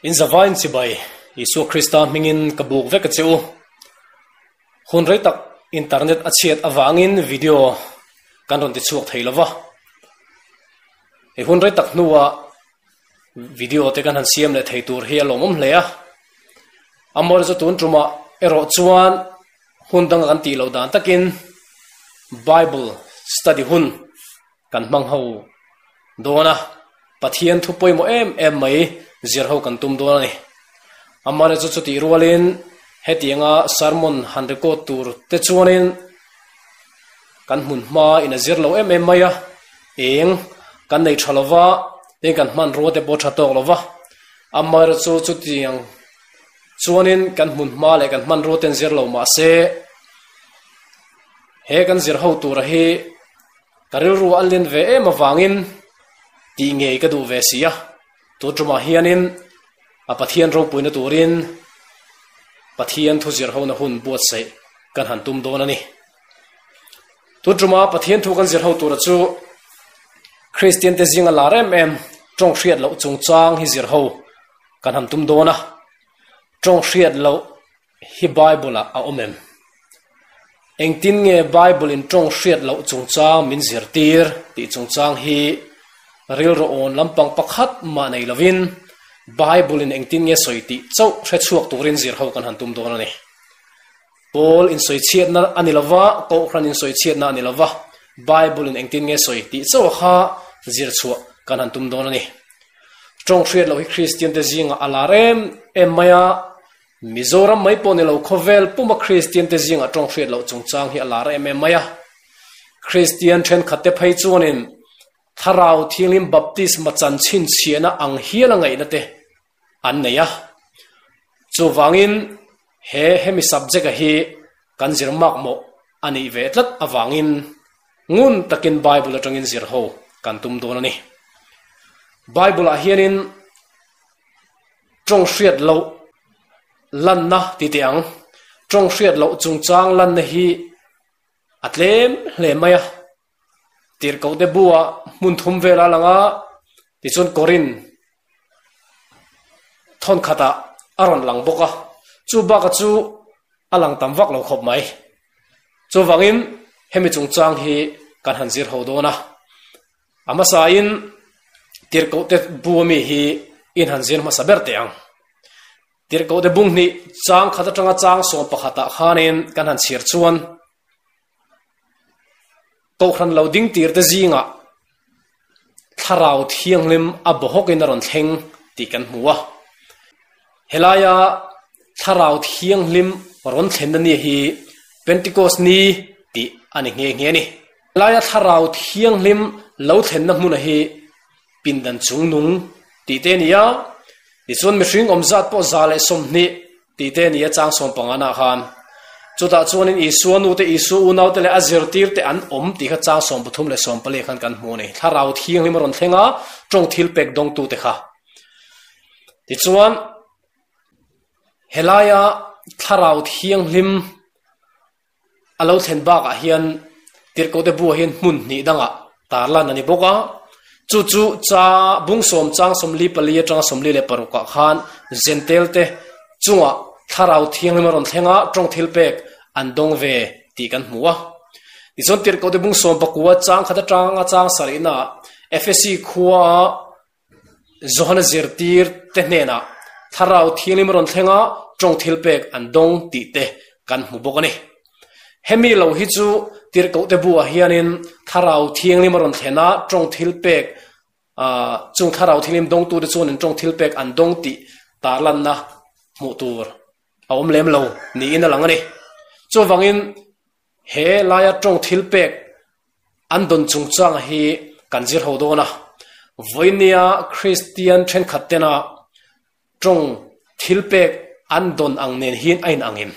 In zavain chibai Isua Krista hmingin ka buk vek a che u. Hun rei tak internet a chhiat avangin video kan rawn ti chhuak thei lova. Hei hun rei tak hnuah video te kan han siam leh thei tur hi a lawmawm hle a. Amaherawhchu chu tun tumah erawh chuan hun danga kan tih loh dan takin Bible study hun kan hmang ho dawn a, Pathian thu pawimawh em em mai zir ho kan tum dawn a ni. Amaherawhchu chu chutih rualin hetianga sermon han record tur te chuanin kan hmun hma in a zir lo em em mai a, eng kan nei tha lova, tin kan hmanrua te pawh tha tawk lova, amaherawhchu chutiang chuanin kan hmun hma leh kan hmanrua ten zir lo mahse he kan zir ho tura hi Ka rilru a len ve em avangin tih ngei ka duh ve si a, tu tumah hianin a Pathian ropuina turin Pathian thu zir hona hun buatsaih kan han tum dawn a ni. Tu tuma Pathian thu kan zir ho tura chu Kristian te zinga lar em em tawng hriat loh chungchang hi zir ho kan han tum dawn a, tawng hriat loh hi Bible ah a awm em? Engtin nge Bible in tawng hriat loh chungchang min zirtir tih chungchang hi rilru awn lampang pakhat mah nei lovin Bible in engtin nge sawi tih chauh hre chhuak turin zir ho kan han tum dawn a ni. Paul in sawi chhiatna a ni lova, Kohhran in sawi chhiatna a ni lova, Bible in engtin nge sawi tih chauh kha zir chhuah kan han tum dawn a ni. Tawng hriat loh hi Kristian te zingah a lar em em mai a, Mizoram mai pawh ni lo khawvel puma Kristian te zingah tawng hriat loh chungchang hi a lar em em mai a. Kristian thenkhat te phei chuanin Thlarau Thianghlim Baptisma chanchin chhiahna ang hial a ngaihna te an nei a. Chuvangin he hemi subject-a hi kan zir makmawh a nih ve tlat avangin ngun takin Bible atangin zir ho kan tum dawn a ni. Bible-ah hianin Tawng hriat loh lanna ti teh ang. Tawng hriat loh chungchang lanna hi a tlem hle mai a. Tirhkoh te buah hmun thum vel a lang a, tichuan Korin thawn khatah a rawn lang bawk a. Chu baka chu a lang tam vak lo khawp mai. Chuvangin hemi chungchang hi kan han zir ho dawn a. A hmasain tirhkohte bu ami hi in han zir hmasa ber teh ang. Tirhkohte bung hnih chang khat atanga chang sawm pakhatah khanin kan han chhiar chuan Kohhran lo ding tirte zingah Thlarau Thianghlim a bawhawkin a rawn thleng tih kan hmu a. Helaia Thlarau Thianghlim rawn thlenna ni hi Pentecost ni tih a ni nghe nghe a ni. Laia Thlarau Thianghlim lo thlenna hmuna hi pindan chung nung tih te a ni a, tichuan mihring awm zat pawh 120 tih te a ni a chang 15 ah khan. Chutah chuanin Isua nu te, Isua unau te leh a zirtir te an awm tih kha chang 13 leh 14 khan kan hmu a ni. Thlarau Thianghlim a rawn thleng a, tawng thil pek dawngtu te kha. Tichuan helaia Thlarau Thianghlim A lo thlen bakah hian Tirhkohte buah hian hmun hnih dangah tarlan a ni bawk a, chu chu cha bung sawm chang 44 atanga 46 ah khan Zentel te chungah Thlarau Thianghlim a rawn thleng a, tawng thil pek an dawng ve tih kan hmu a. Tichuan Tirhkohte bung sawm pakua chang khat atanga chang sarihnaah Efesi khuaa Johana zirtir te hnenah Thlarau Thianghlim a rawn thleng a, tawng thil pek an dawng tih te kan hmu bawk a ni. Hemi lo hi chu Tirhkoh te buah hianin Thlarau Thianghlim a rawn thlen a, tawng thil pek chung Thlarau Thianghlim dawngtute chuanin tawng thil pek an dawng tih tarlanna hmuh tur a awm lem lo niin a lang a ni. Chuvangin he laia tawng thil pek An dawn chungchang hi kan zir ho dawn a, vawinia Kristian thenkhat tena tawng thil pek an dawn ang nen hian a inang em?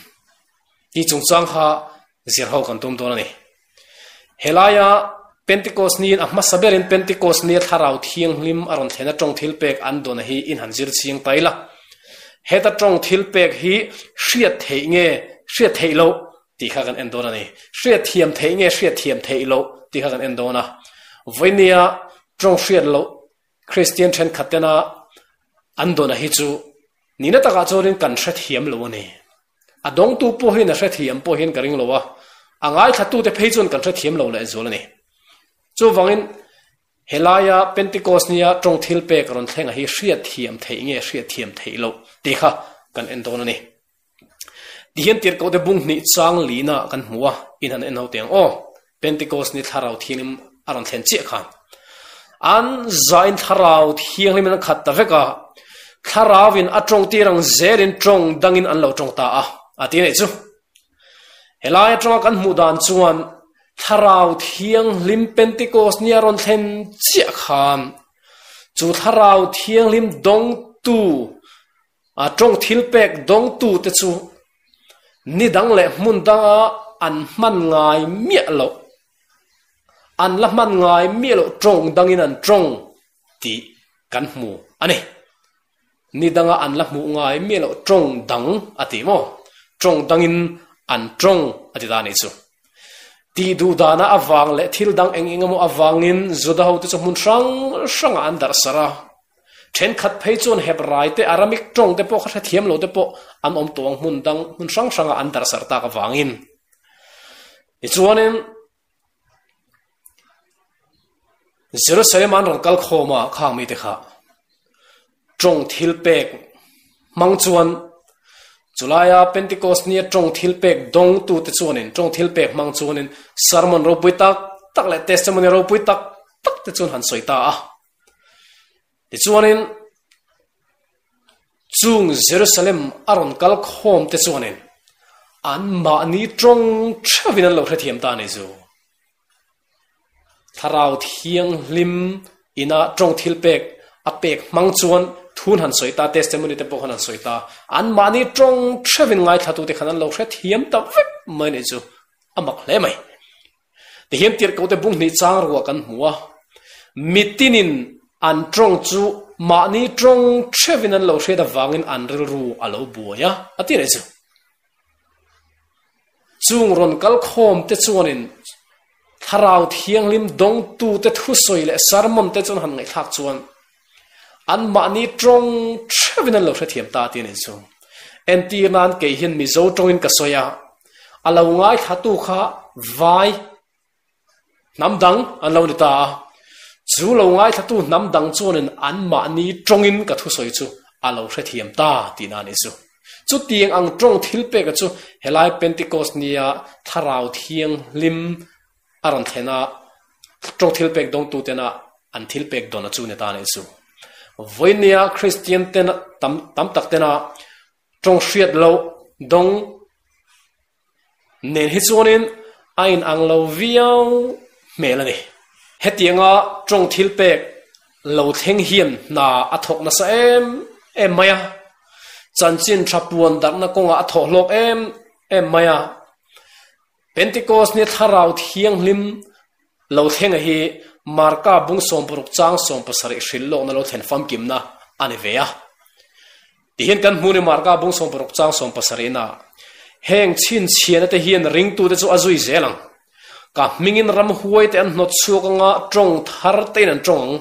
Tih chungchang kha zir ho kan tum dawn a ni. Helaia Pentecost niin a hmasa berin Pentecost nia Thlarau Thianghlim a rawn thlen a tawng thil pek an dawn hi in han zir ching ta ila. Heta tawng thil pek hi hriat theih nge hriat theih loh tih kha kan en dawn a ni. Hriat thiam theih nge hriat thiam theih loh tih kha kan en dawn a. Vawinia tawng hriat loh Kristian thenkhat tena an dawn a hi chu Nihna takah chuanin kan hrethiam lo a ni. A dawngtu pawh hian a hrethiam pawh hian ka ring lo a, a ngaithlatute phei chuan kan hrethiam lo lehzual a ni. Chuvangin helaia Pentecost nia tawng thil pek rawn thlenga hi hriatthiam theih nge hriatthiam theih loh tih kha kan en dawn a ni. Tihian tirhkohte bung hnih chang lina kan hmu a, in han en ho teh ang aw. Pentecost ni Thlarau Thianghlim a rawn thlen chiah khan an zain Thlarau Thianghlim in an khat ta vek a, Thlarauin a tawng tir ang zelin tawng dangin an lo tawng ta a, a ti anih chu. Helai atanga kan hmuh dan chuan Thlarau Thianghlim Pentecost ni a rawn thlen chiah khan chu Thlarau Thianghlim dawngtu A tawng thil pek dawngtute chu ni dang leh hmun danga an hman ngai miah loh, an la hman ngai miah loh tawng dangin an tawng tih kan hmu a ni. Ni danga an la hmuh ngai miah loh tawng dang a ti maw? Tawng dangin an tawng a ti ta a nih chu. Tih duh dana avang leh thil dang eng eng emaw avangin Juda hote chu hmun hrang hrangah an darh sarh a. Thenkhat phei chuan Hebrai te, Aramik tawng te pawh kha hrethiam lo te pawh an awm tawh ang hmun dang hmun hrang hrangah an darh sarh tak avangin. Tichuanin Jerusalem an rawn kal khawm a khang mite kha tawng thil pek hmang chuan chulaia Pentecost nia tawng thil pek dawngtu te chuanin tawng thil pek hmang chuanin sermon ropui tak tak leh testimony ropui tak tak te chuan han sawi ta a. Tichuanin chung Jerusalem a rawn kal khawm te chuanin an mahni tawng theuhin an lo hrethiam ta a ni chu. Thlarau Thianghlim ina tawng thil pek a pek hmang chuan thun han sawi ta, testimony te pawh khan han sawi ta. An mahni tawng theuhin ngaithlatute khan an lo hrethiam ta vek mai a ni chu. A mak hle mai. Tihian tirhkohte bung hnih chang ruah kan hmu a, mitinin an tawng chu mahni tawng theuhin an lo hriat avangin an rilru a lo buai a, a ti reh chu. Chung rawn kal khawm te chuanin Thlarau Thianghlim dawngtute thusawi leh sermon te chuan han ngaihthlak chuan an mahni tawng theuhin an lo hrethiam ta ti a ni chu. Entir nan kei hian Mizo tawngin ka sawi a, a lo ngaithlatu kha vai hnam dang an lo ni ta a, chu lo ngaithlatu hnam dang chuanin an mahni tawngin ka thusawi chu a lo hrethiam ta tihna a ni chu. Chutiang ang tawng thil peka chu helai Pentecost nia Thlarau Thianghlim a rawn thlen a, tawng thil pek dawngtu tena an thil pek dawn a chu ni ta a nih chu. Vawinia Kristian ten tam tam tak tena tawng hriat loh dawng nen hi chuanin a inang lo viau hmel a ni. Hetianga tawng thil pek lo thleng hian hna a thawk nasa em em mai a, chanchin tha puan darhna kawngah a thawh hlawk em em mai a. Pentecost ni Thlarau Thianghlim lo thlenga hi Marka bung 60 chang 17 hrilh lawkna lo thlen famkimna a ni ve a. Tihian kan hmu ni Marka bung 60 chang 17 na heng chhinchhiahna te hian ringtute chu a zui zel ang. Ka hmingin ramhuai te an hnawt chhuak anga tawng thar tein an tawng ang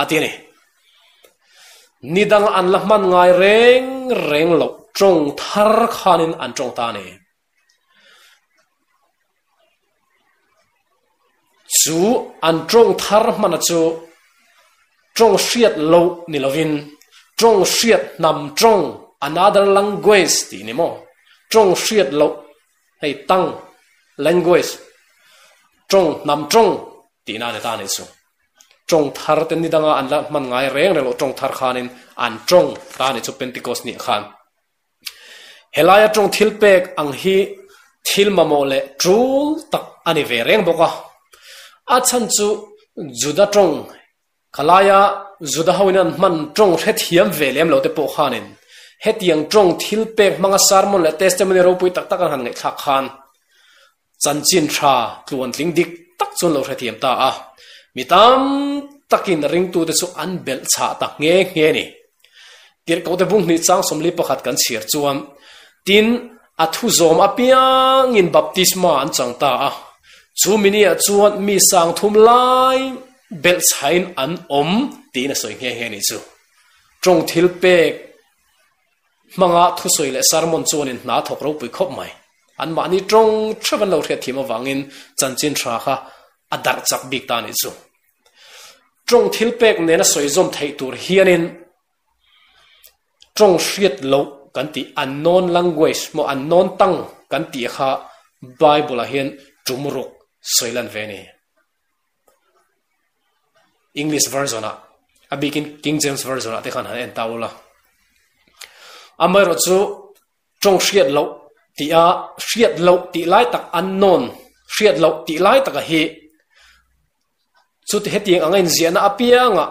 a ti a ni. Ni dang an la hman ngai reng reng loh tawng thar khanin an tawng ta a ni. Chu an tawng thar hmana chu tawng hriat loh ni lovin tawng hriat hnam tawng, another language tih ni maw, tawng hriat loh hei tang, language, tawng hnam tawng tihna a ni ta a nih chu. Tawng thar te ni danga an la hman ngai reng reng loh tawng thar khanin an tawng ta a nih chu Pentecost nih khan. Helaia tawng thil pek ang hi thil mamawh leh tul tak a ni ve reng bawk a. A chhan chu Juda tawng, khalaia Juda hoin an hman tawng hrethiam ve lem lo te pawh khanin hetiang tawng thil pek hmanga sermon leh testimony ropui tak tak an han ngaihthlak khan Chanchin tha tluantling dik tak chuan lo hrethiam ta a, mi tam takin ringtute chu an belh chhah ta nghe nghe a ni. Tirhkohte bung hnih chang 41 kan chhiar chuan, Tin, a thu zawm apiangin baptisma an chang ta a, chu miniah chuan mi sang thum lai belh chhahin an awm tiin a sawi nghe nghe a ni chu. Tawng thil pek. Hmanga thusawi leh sermon chuanin hna thawk ropui khawp mai. Anmahni tawng theuh an lo hriat thiam avangin chanchin tha kha a darh chak bik ta a nih chu. Tawng thil pek nena sawi zawm theih tur hianin tawng hriat loh kan tih unknown language maw unknown tongue kan tih kha Bible ah hian tum ruk sawi lan ve a ni. English version ah a bikin King James version ah te khan han en ta ula. Amaherawh chu tawng hriat loh tih a hriat loh tih lai tak unknown hriat loh tih lai taka hi chuti hetiang anga inziahna apianga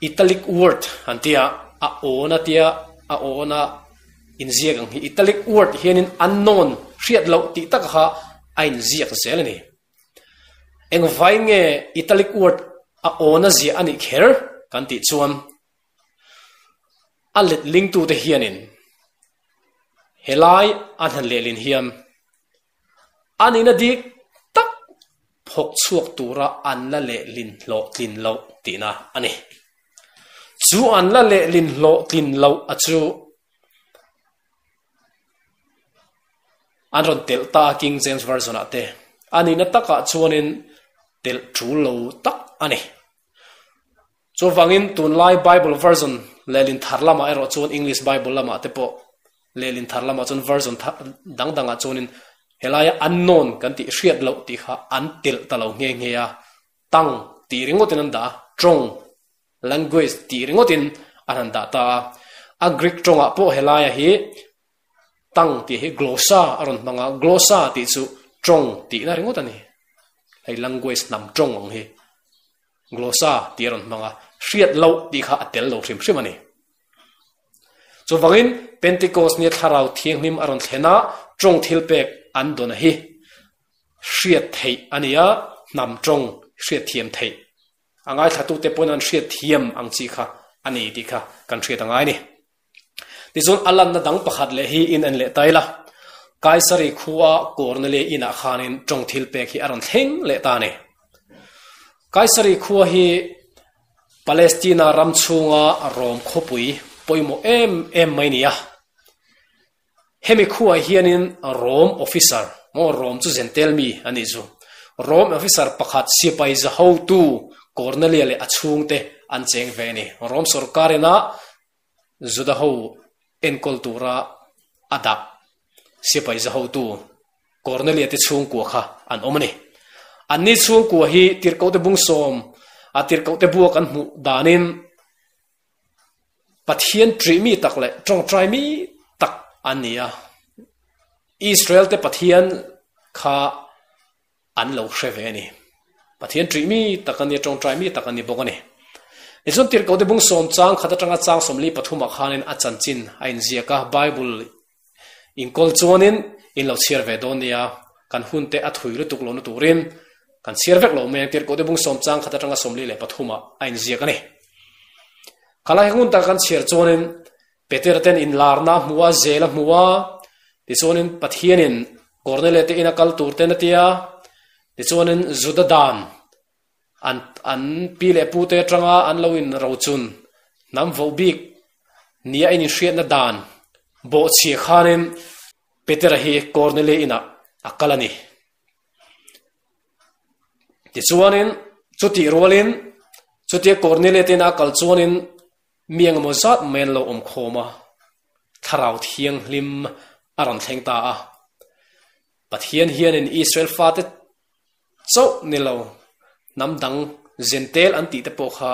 italic word an tia a awn a tia a awn a inziak ang hi italic word hianin unknown hriat loh tih taka kha a inziak zel a ni. Engvai nge italic word a awn a ziah a nih kher kan tih chuan a let lingtute hianin helai a hna lehlin hian a nihna dik tak phawk chhuak tura an la lehlin hlawhtlin loh tihna a ni. Chu an la lehlin hlawhtlin loh a chu An rawn telh ta a King James Version ah te. A nihna takah chuanin telh tul lo tak a ni. Chuvangin tunlai Bible version lehlin thar lamah erawh chuan English Bible lamah te pawh lehlin thar lamah chuan version dang dangah chuanin helaia unknown kan tih hriat loh tih kha an telh ta lo nghe nghe a, tang tih ringawtin an dah a, tawng Language tih ringawtin an han dah ta a. A Greek tawngah pawh helaia hi tongue tih hi glossa a rawn hmang a, glossa tih chu tawng tihna ringawt a ni. Hei language hnam tawng ang hi glossa tih a rawn hmang a, hriat loh tih kha a tel lo hrim hrim a ni. Chuvangin Pentecost nia thlarau thianghlim a rawn thlen a, tawng thilpek an dawn a hi hriat theih a ni a, hnam tawng hriatthiam theih A ngaithlatute pawn an hriat thiam ang chi kha a ni tih kha kan hriat a ngai a ni. Tichuan a lanna dang pakhat leh hi in en leh ta ila, Kaisari khua Kornele inah khanin tawng thil pek hi a rawn thleng leh ta a ni. Kaisari khua hi Palestina ram chhunga Rom khawpui pawimawh em em mai a ni a. Hemi khuaah hianin Rom officer, maw Rom chu zentel mi a nih chu, Rom officer pakhat sipai za hotu Cornelia leh a chhungte an cheng ve a ni. Rom sorkar ina Juda ho enkawl tura a dah sipai za hotu Cornelia te chhungkua kha an awm a ni. Anni chhungkua hi tirhkohte bungsawm a tirhkohte bua kan hmuh danin Pathian ṭih mi tak leh ṭawngṭai mi tak an ni a, Israel te Pathian kha an lo hre ve a ni. Pathian ṭih mi tak an ni a, ṭawngṭai mi tak an ni bawk a ni. Tichuan Tirhkohte bung sawm chang khat aṭanga chang 43 ah khanin a chanchin a inziak a, Bible inkawl chuanin in lo chhiar ve dawn nia, kan hunte a thui lutuk lohna turin kan chhiar vek lo mai ang, Tirhkohte bung sawm chang khat atanga 43 ah a inziak a ni. Khalai ngun taka kan chhiar chuanin Petera ten inlarna a hmu a, zel a hmu a, tichuanin Pathianin Kornele te ina kal tur ten a ti a, tichuanin Juda dan an an pi leh pu te atanga an lo in rochun hnam voh bik nia in inhriatna dan bawhchhia khanin Petera hi Kornele inah a kal a ni. Tichuanin chutih rualin chutia Kornele te ina a kal chuanin mi engemaw zat mai an lo awm khawm a, thlarau thianghlim a rawn thleng ta a. Pathian hianin Israel fate chauh ni lo, hnam dang zentel an tih te pawh kha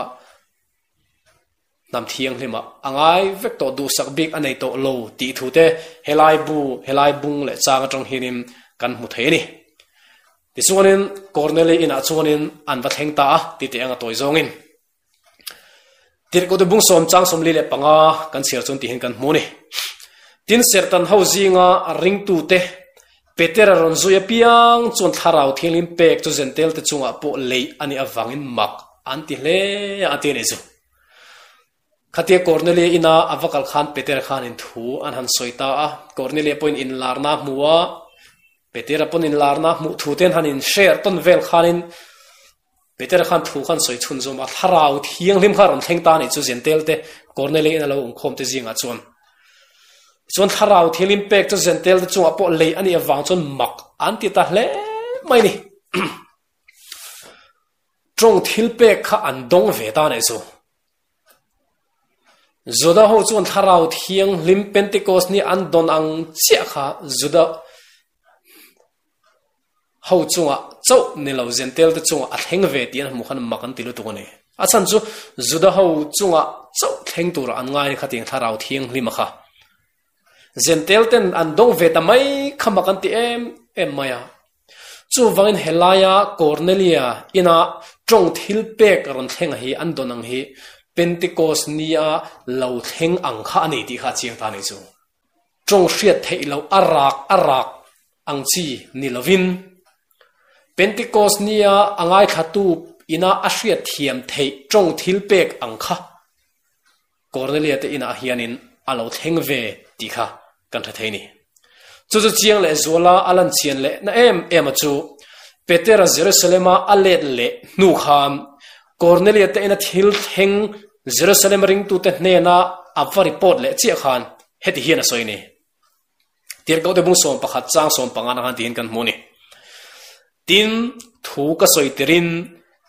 hnam thianghlimah a ngai vek tawh, duhsak bik a nei tawh lo tih thu te helai bu, helai bung leh chang atang hianin kan hmu thei a ni. Tichuanin Korneli inah chuanin an va thleng ta a ti teh ang a tawi zawngin. Tirhkohte bung sawm chang 45 kan chhiar chuan tihin kan hmu a ni. Tin, Serhtan ho zinga ringtute Petera rawn zui apiang chuan thlarau thianghlim pek chu Zentelte chungah pawh leih a nih avangin mak an ti hle a, a ti a nih chu. Khatia Kornelia ina a va kal khan Petera khanin thu an han sawi ta a, Kornelia pawhin inlarna a hmu a, Petera pawn inlarna a hmuh thu te an han inshare tawn vel khanin Peter khan thu khan sawi chhun zawm a, thlarau thianghlim kha a rawn thleng ta a nih chu Zentel te Kornelei in a lo awmkhawm te zingah chuan. Chuan Thlarau Thianghlim pek chu Zentel te chungah pawh lei a nih avang chuan mak an ti ta hle mai ni. Tawng thil pek kha an dawng ve ta nih chu. Juda ho chuan Thlarau Thianghlim Pentecost ni an dawn ang chiah kha Juda ho chungah chauh ni lo Zentel te chungah a thleng ve tih an hmuh khan mak an ti lutuk a ni. A chhan chu Juda ho chungah chauh thleng turah an ngai khatiang Thlarau Thianghlim a kha. Zentel ten an dawng ve ta mai kha mak an ti em em mai a. Chuvangin helaia Cornelia ina tawng thil pek rawn thleng hi an dawn ang hi Pentecost nia lo thleng ang kha a ni tih kha a chiang ta a nih chu. Tawng hriat theih loh a rak a rak ang chi ni lovin Pentecost nia a ngaithlatu ina a hriat thiam theih tawng thil pek ang kha Cornelia te inah hianin a lo thleng ve tih kha kan hre thei ni. Chu chu chiang leh zuala a lan chian leh na em em a chu Petera Jerusalema a let leh hnu khan Cornelia te ina thil thleng Jerusalem ringtute hnena a va report leh chiah khan heti hian a sawi ni. Tirhkohte bung 11 chang 15 na khan tiin kan hmu a ni. Tin, thu ka sawi tirin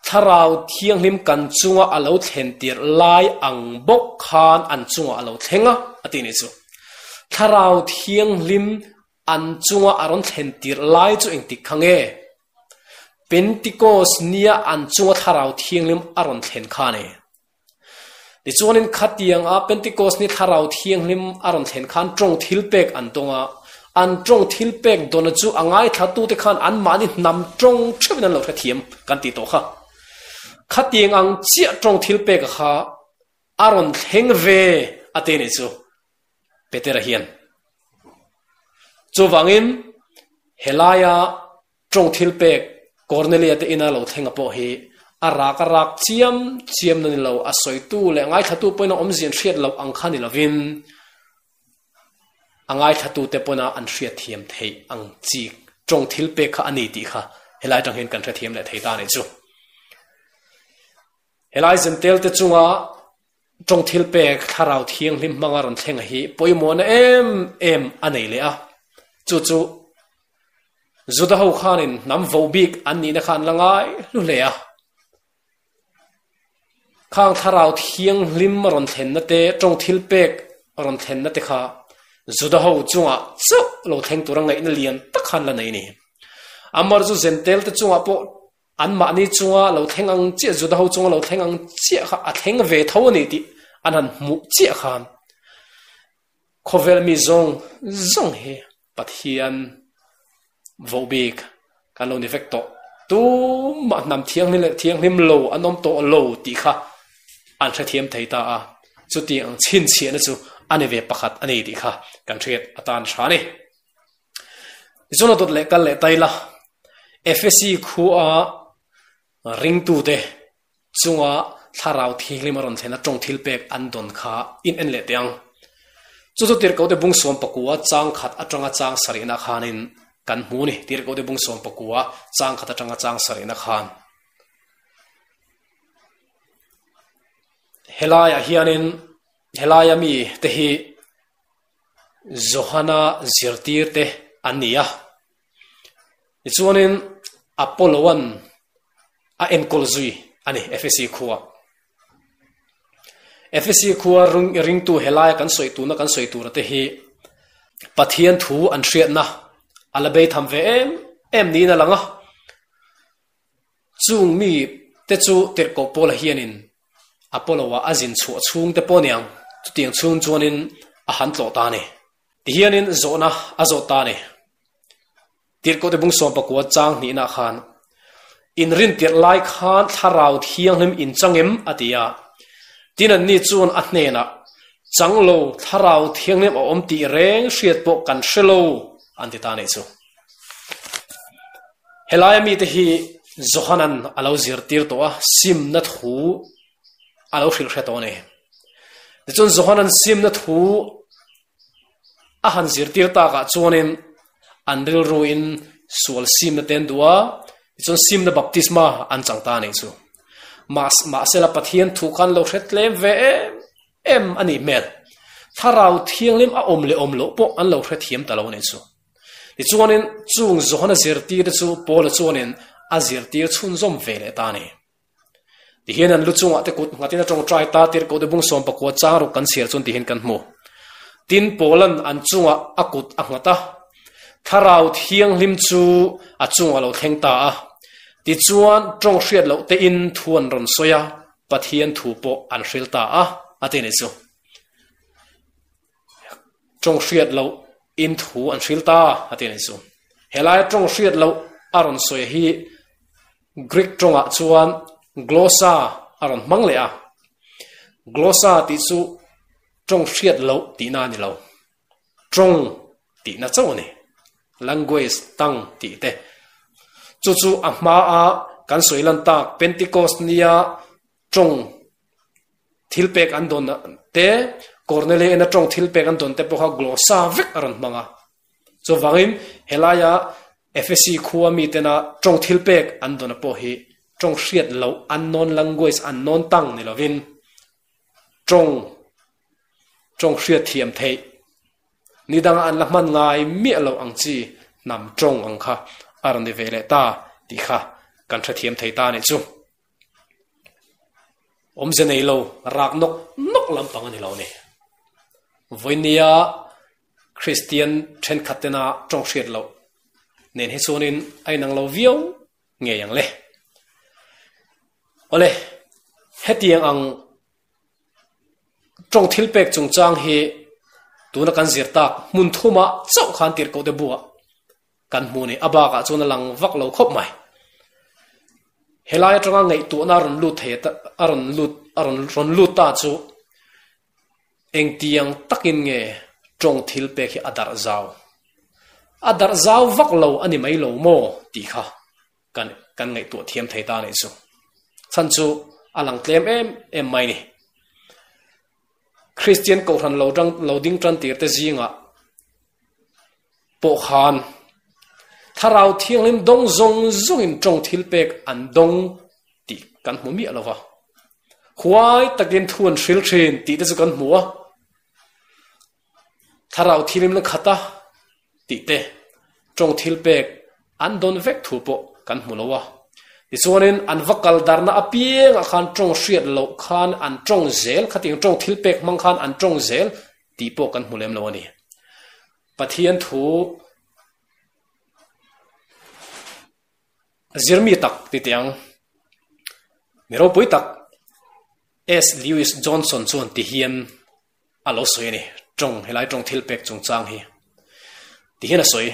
Thlarau Thianghlim kan chunga a lo thlen tir lai ang bawk khan an chungah a lo thleng a, a ti nih chu. Thlarau Thianghlim an chunga a rawn thlen tir lai chu engtik kha nge? Pentikos nia an chunga Thlarau Thianghlim a rawn thlen kha a ni. Tichuanin khatiang a Pentecost ni Thlarau Thianghlim a rawn thlen khan tawng thil pek an dawng a, an tawng thil pek dawna chu a ngaithlatute khan anmahni hnam tawng theuhin an lo hrethiam kan tih tawh kha. Khatiang ang chiah tawng thil pek kha a rawn thleng ve a te nih chu Petera hian. Chuvangin helaia Tawng thil pek Cornelia te ina lo thlenga pawh hi a rak a rak chiam chiam na ni lo, a sawitu leh ngaithlatu pawhin a awmzia an hriat loh ang kha ni lovin a ngaithlatu te pawna an hriat thiam theih ang chi tawng thil pek kha a ni tih kha helai atang hian kan hrethiam leh thei ta a nih chu. Helai Zentel te chunga tawng thil pek Thlarau Thianghlim hmanga rawn thlenga hi pawimawhna em em a nei leh a, chu chu Juda ho khanin hnam vo bik an nihna kha an la ngai hlu hle a. Khang Thlarau Thianghlim rawn thlenna te, tawng thil pek rawn thlenna te kha Juda ho chungah chauh lo thleng tura ngaihna lian tak khan la nei a ni. Amar chu Zentel te chungah pawh anmahni chunga lo thleng ang chiah, Juda ho chunga lo thleng ang chiah kha a thleng ve tho a ni tih an han hmuh chiah khan khawvel mi zawng zawng hi Pathian voh bik kan lo ni vek tawh. Tumah hnam thianghlim leh thianghlim lo an awm tawh lo tih kha an hrethiam thei ta a, chutiang ang chhinchhiahna chu a ni ve pakhat a ni tih kha kan hriat atan hra a ni. Tichuan a dawt leh kal leh tai la, Efesi khua ringtute chunga Thlarau Thianghlim a rawn thlen a tawng thil pek an dawn kha in en leh teh ang. Chu chu Tirhkohte bung 11 chang khat atanga chang sarihna khanin kan hmu a ni. Tirhkohte bung 11 chang khat atanga chang sarihna khan. Helaiah hianin helaia mi te hi Johana zirtirte an ni a. Tichuanin Apollo-a'n a enkawl zui a ni Efesi khua. Efesi khua ringtu helaia kan sawi tuna kan sawi tura te hi Pathian thu an hriatna a la bei tham ve em em niin a lang a. Chung mi te chu tirhkoh Paula hianin Apollo-a a zin chhuah chhung te pawh aniang chutiang chhung chuanin a han tlawh ta a ni. Tihianin zawhna a zawh ta a ni. Tirhkohte bung 19 chang hnihna khan, Inrin tirh lai khan Thlarau Thianghlim in chang em? a ti a. Tin anni chuan a hnenah, Chang lo, Thlarau Thianghlim a awm tih reng hriat pawh kan hre lo, an ti ta a nih chu. Helaia mite hi Johanan a lo zirtir tawh a, simna thu a lo hrilh hre tawh a ni. Tichuan Johanan simna thu a han zirtir takah chuanin an rilruin sual simna te an duh a, tichuan simna baptisma an chang ta a nih chu. Mahsela Pathian thu khan lo hre tlem ve em em a nih hmel. Thlarau Thianghlim a awm leh awm loh pawh an lo hrethiam ta lo a nih chu. Tichuanin chung Johana zirtirte chu Paula chuanin a zirtir chhunzawm ve leh ta a ni. Tihian an lu chungah te kut nghatin a tawngtai ta tirhkoh te bung 19 chang ruk kan chhiar chuan tihian kan hmu. Tin, Paula'n an chungah a kut a nghat a, Thlarau Thianghlim chu a chungah lo thleng ta a. Tichuan, tawng hriat loh tein thu an rawn sawi a, Pathian thu pawh an hril ta a, a ti ni chu. Tawng hriat loh in thu an hril ta, a ti ni chu. Helaia tawng hriat loh a rawn sawi hi Greek tawngah chuan glossa a rawn hmang leh a. Glossa tih chu tawng hriat loh tihna a ni lo. Tawng tihna chauh a ni. Language, tongue tih te. Chu chu a hmaa kan sawi lan tak Pentecost nia tawng thil pek an dawn te, Cornelius ena tawng thil pek an dawn te pawh kha glossa vek a rawn hmang a. Chuvangin helaia Efesi khua mitena tawng thil pek an dawn pawh hi tawng hriat loh, unknown language, unknown tongue ni lovin tawng tawng hriat thiam theih ni danga an la hman ngai miah loh ang chi hnam tawng ang kha a rawn ni ve leh ta tih kha kan hrethiam thei ta a nih chu. Awmze nei lo rak nawk nawk lampang a ni lo a ni. Vawinia Kristian thenkhat tena tawng hriat loh nen hi chuanin a inang lo viau ngei ang le. Awle, hetiang ang tawng thil pek chungchang hi tuna kan zir tak hmun thuma chauh khan tirhkoh te buah kan hmu ni. A bakah chuan a lang vak lo khawp mai. Helai atanga ngaihtuahna a rawn lut thei a rawn lut a rawn rawn lut ta chu Engtiang takin nge tawng thil pek hi a darh zau? A darh zau vak lo a ni mai lo maw tih kha kan kan ngaihtuah thiam thei ta a nih chu. Chhan chu a lang tlem em em mai ni. Kristian Kohhran lo dang lo ding tan tir te zingah pawh khan Thlarau Thianghlim dawng zawng zawngin tawng thil pek an dawng tih kan hmu miah lo va. Huai takin thu an hril thin tih te chu kan hmu a, Thlarau Thianghlim na khat a tih te, tawng thil pek an dawn vek thu pawh kan hmu lo a. Tichuanin an va kal darna apiangah khan tawng hriat loh khan an tawng zel, khatiang tawng thil pek hmang khan an tawng zel tih pawh kan hmu lem lo a ni. Pathian thu Zirmi tak ti teh ang. Mi ropui tak S. Lewis Johnson chuan ti hian a lo sawi a ni, tawng helai tawng thil pek chungchang hi ti hian a sawi.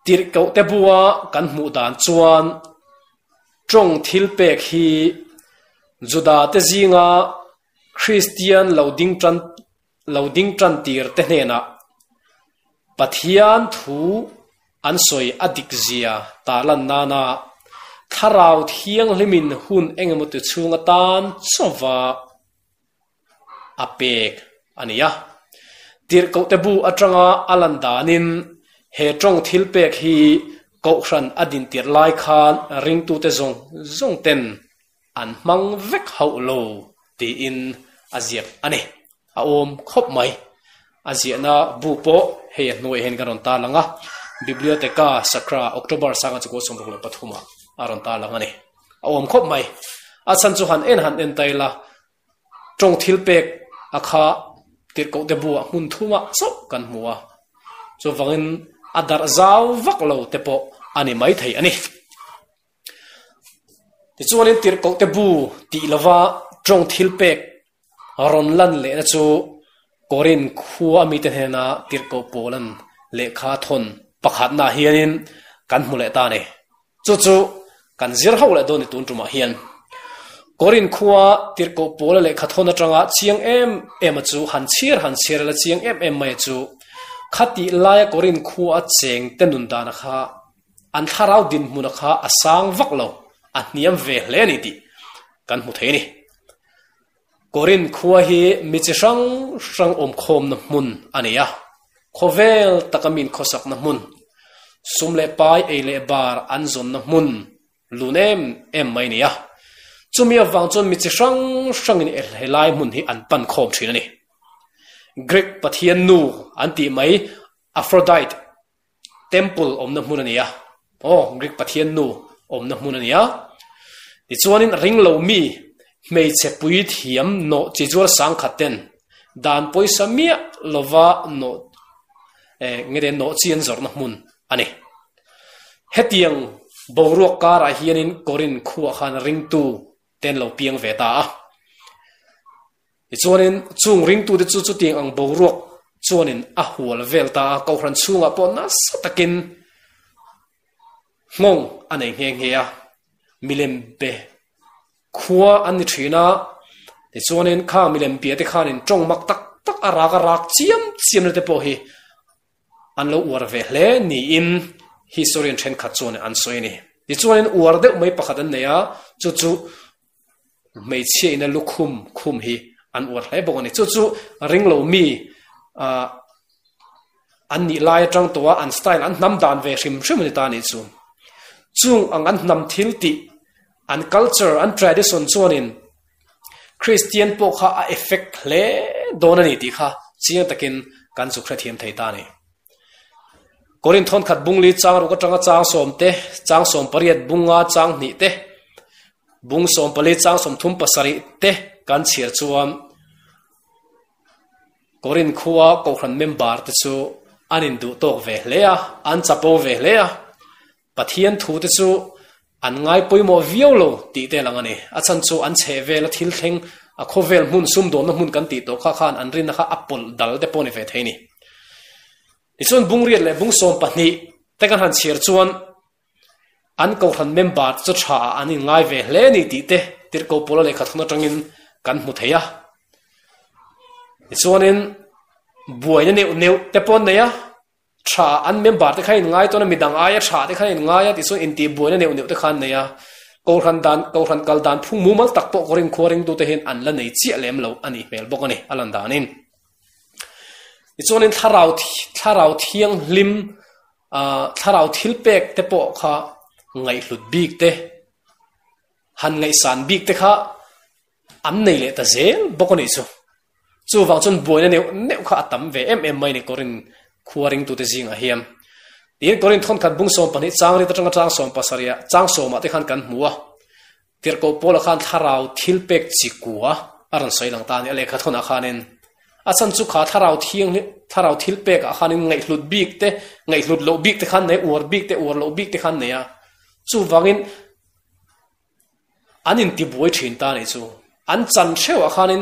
Tirhkoh te bua kan hmuh dan chuan tawng thil pek hi Juda te zinga Kristian lo ding tan lo ding tan tir te hnenah Pathian thu an sawi a dik zia tarlan nana Thlarau Thianghlimin hun engemaw ti chhung atan chauva a pek a ni a. Tirhkohte bu atanga a lan danin he tawng thil pek hi Kohhran a dintir lai khan ringtute zawng zawng ten an hmang vek hauh lo tiin a ziak a ni. A awm khawp mai. A ziahna bu pawh hei a hnuaiah hian kan rawn tarlang a, Bibliotheca Sacra October sanga chu kaw 63 ah a rawn tarlang a ni. A awm khawp mai. A chhan chu han en han en ta ila, tawng thil pek a kha tirhkoh te buah hmun thumah chauh kan hmu a, chuvangin a darh zau vak lo te pawh a ni maithei a ni. Tichuanin tirhkoh te bu tih lova tawng thil pek rawn lan lehna chu Korin khua mite hnena tirhkoh Paulan lehkha thawn pakhatnaah hianin kan hmu leh ta a ni. Chu chu kan zir hauh leh dawn ni tun tumah hian. Korin khua tirhkoh Paula lehkha thawn atanga chiang em em a chu han chhiar han chhiar la chiang em em mai a chu khatih laia Korin khua a cheng te nun dana kha An thlarau dinhmuna kha a sang vak lo, a hniam ve hle a ni tih kan hmu thei a ni. Korinth khua hi mi chi hrang hrang awmkhawmna hmun a ni a, khawvel taka min khawsakna hmun, sum leh pai ei leh bar an zawnna hmun lun em em mai a ni a. Chumi avang chuan mi chi hrang hrangin helai hmun hi an pan khawm thin a ni. Greek pathian nu an tih mai Aphrodite temple awmna hmun a ni a, aw Greek pathian nu awmna hmun a ni a. Tichuanin ringlo mi hmeichhe puithiam nawh chi zuar sangkhat ten dan pawisa miah lova nawh eh nge nawh chi an zawrhna hmun a ni. Hetiang boruak karah hianin Korinth khuah khan ringtu te an lo piang ve ta a. Tichuanin chung ringtute chu chutiang ang boruak chuanin a hual vel ta a, Kohhran chhungah pawh nasa takin nghawng a nei nghe nghe a, milem be khua an ni thin a, tichuanin kha milem bia te khanin tawng mak tak tak a rak a rak chiam chiam na te pawh hi an lo uar ve hle niin historian thenkhat chuan an sawi a ni. Tichuanin uar deuh mai pakhat an nei a, chu chu hmeichhia ina lukhum khum hi an uar hle bawk a ni. Chu chu ringlo mi ah an nih lai atang tawh a an style an hnam dan ve hrim hrim a ni ta a nih chu. Chung ang an hnam thil tih an culture an tradition chuanin Kristian pawh kha a effect hle dawn a ni tih kha chiang takin kan zuk hrethiam thei ta a ni. Korinth thawnkhat bungli chang ruk atanga chang sawm te, chang sawm pariat bunga chang hnih te, bung sawm pali chang sawmthum pasarih te kan chhiar chuan Korinth khua Kohhran member te chu an induh tawk ve hle a, an chapo ve hle a. Pathian thu te chu an ngai pawimawh viau lo tih te lang a ni. A chhan chu an chheh vela thil thleng, a khawvel hmun, sumdawnna hmun kan tih tawh kha khan an rinna kha a pawlh dal te pawh ni ve thei a ni. Tichuan Bungriat leh Bungsawm pahnih te kan han chhiar chuan an Kohhran member te chu tha ah an inngai ve hle a ni tih te Tirhkoh Pawla lehkha thun atangin kan hmu thei a. Tichuanin buaina neuh neuh te pawh an nei a. Tha an member te kha in ngai tawn a, midang aia tha te kha in ngai a tichuan intih buaina neuh neuh te kha an nei a. Kohhran dan, Kohhran kal dan phung mumal tak pawh Korin khua ringtute hian an la nei chiah lem lo a nih hmel bawk a ni, a lan danin. Tichuanin thlarau, thlarau thianghlim, ah thlarau thil pek te pawh kha ngaihhlut bik te, han ngaihsan bik te kha an nei leh ta zel bawk a nih chu. Chuvang chuan buaina neuh neuh kha a tam ve em em mai a ni Korin khua ringtute zingah hian. Tiin Korin thawnkhat bung 12 chang rit atanga chang 17 ah chang sawmah te khan kan hmu a. Tirhkoh Paula khan thlarau thil pek chi kua a rawn sawi lang ta a ni a lehkha thawnah khanin. A chhan chu kha thlarau thianghlim thlarau thil pekah khanin ngaihhlut bik te ngaihhlut loh bik te khan nei uar bik te uar loh bik te khan nei a. Chuvangin An intibuai thin ta nih chu. An chan hreuh ah khanin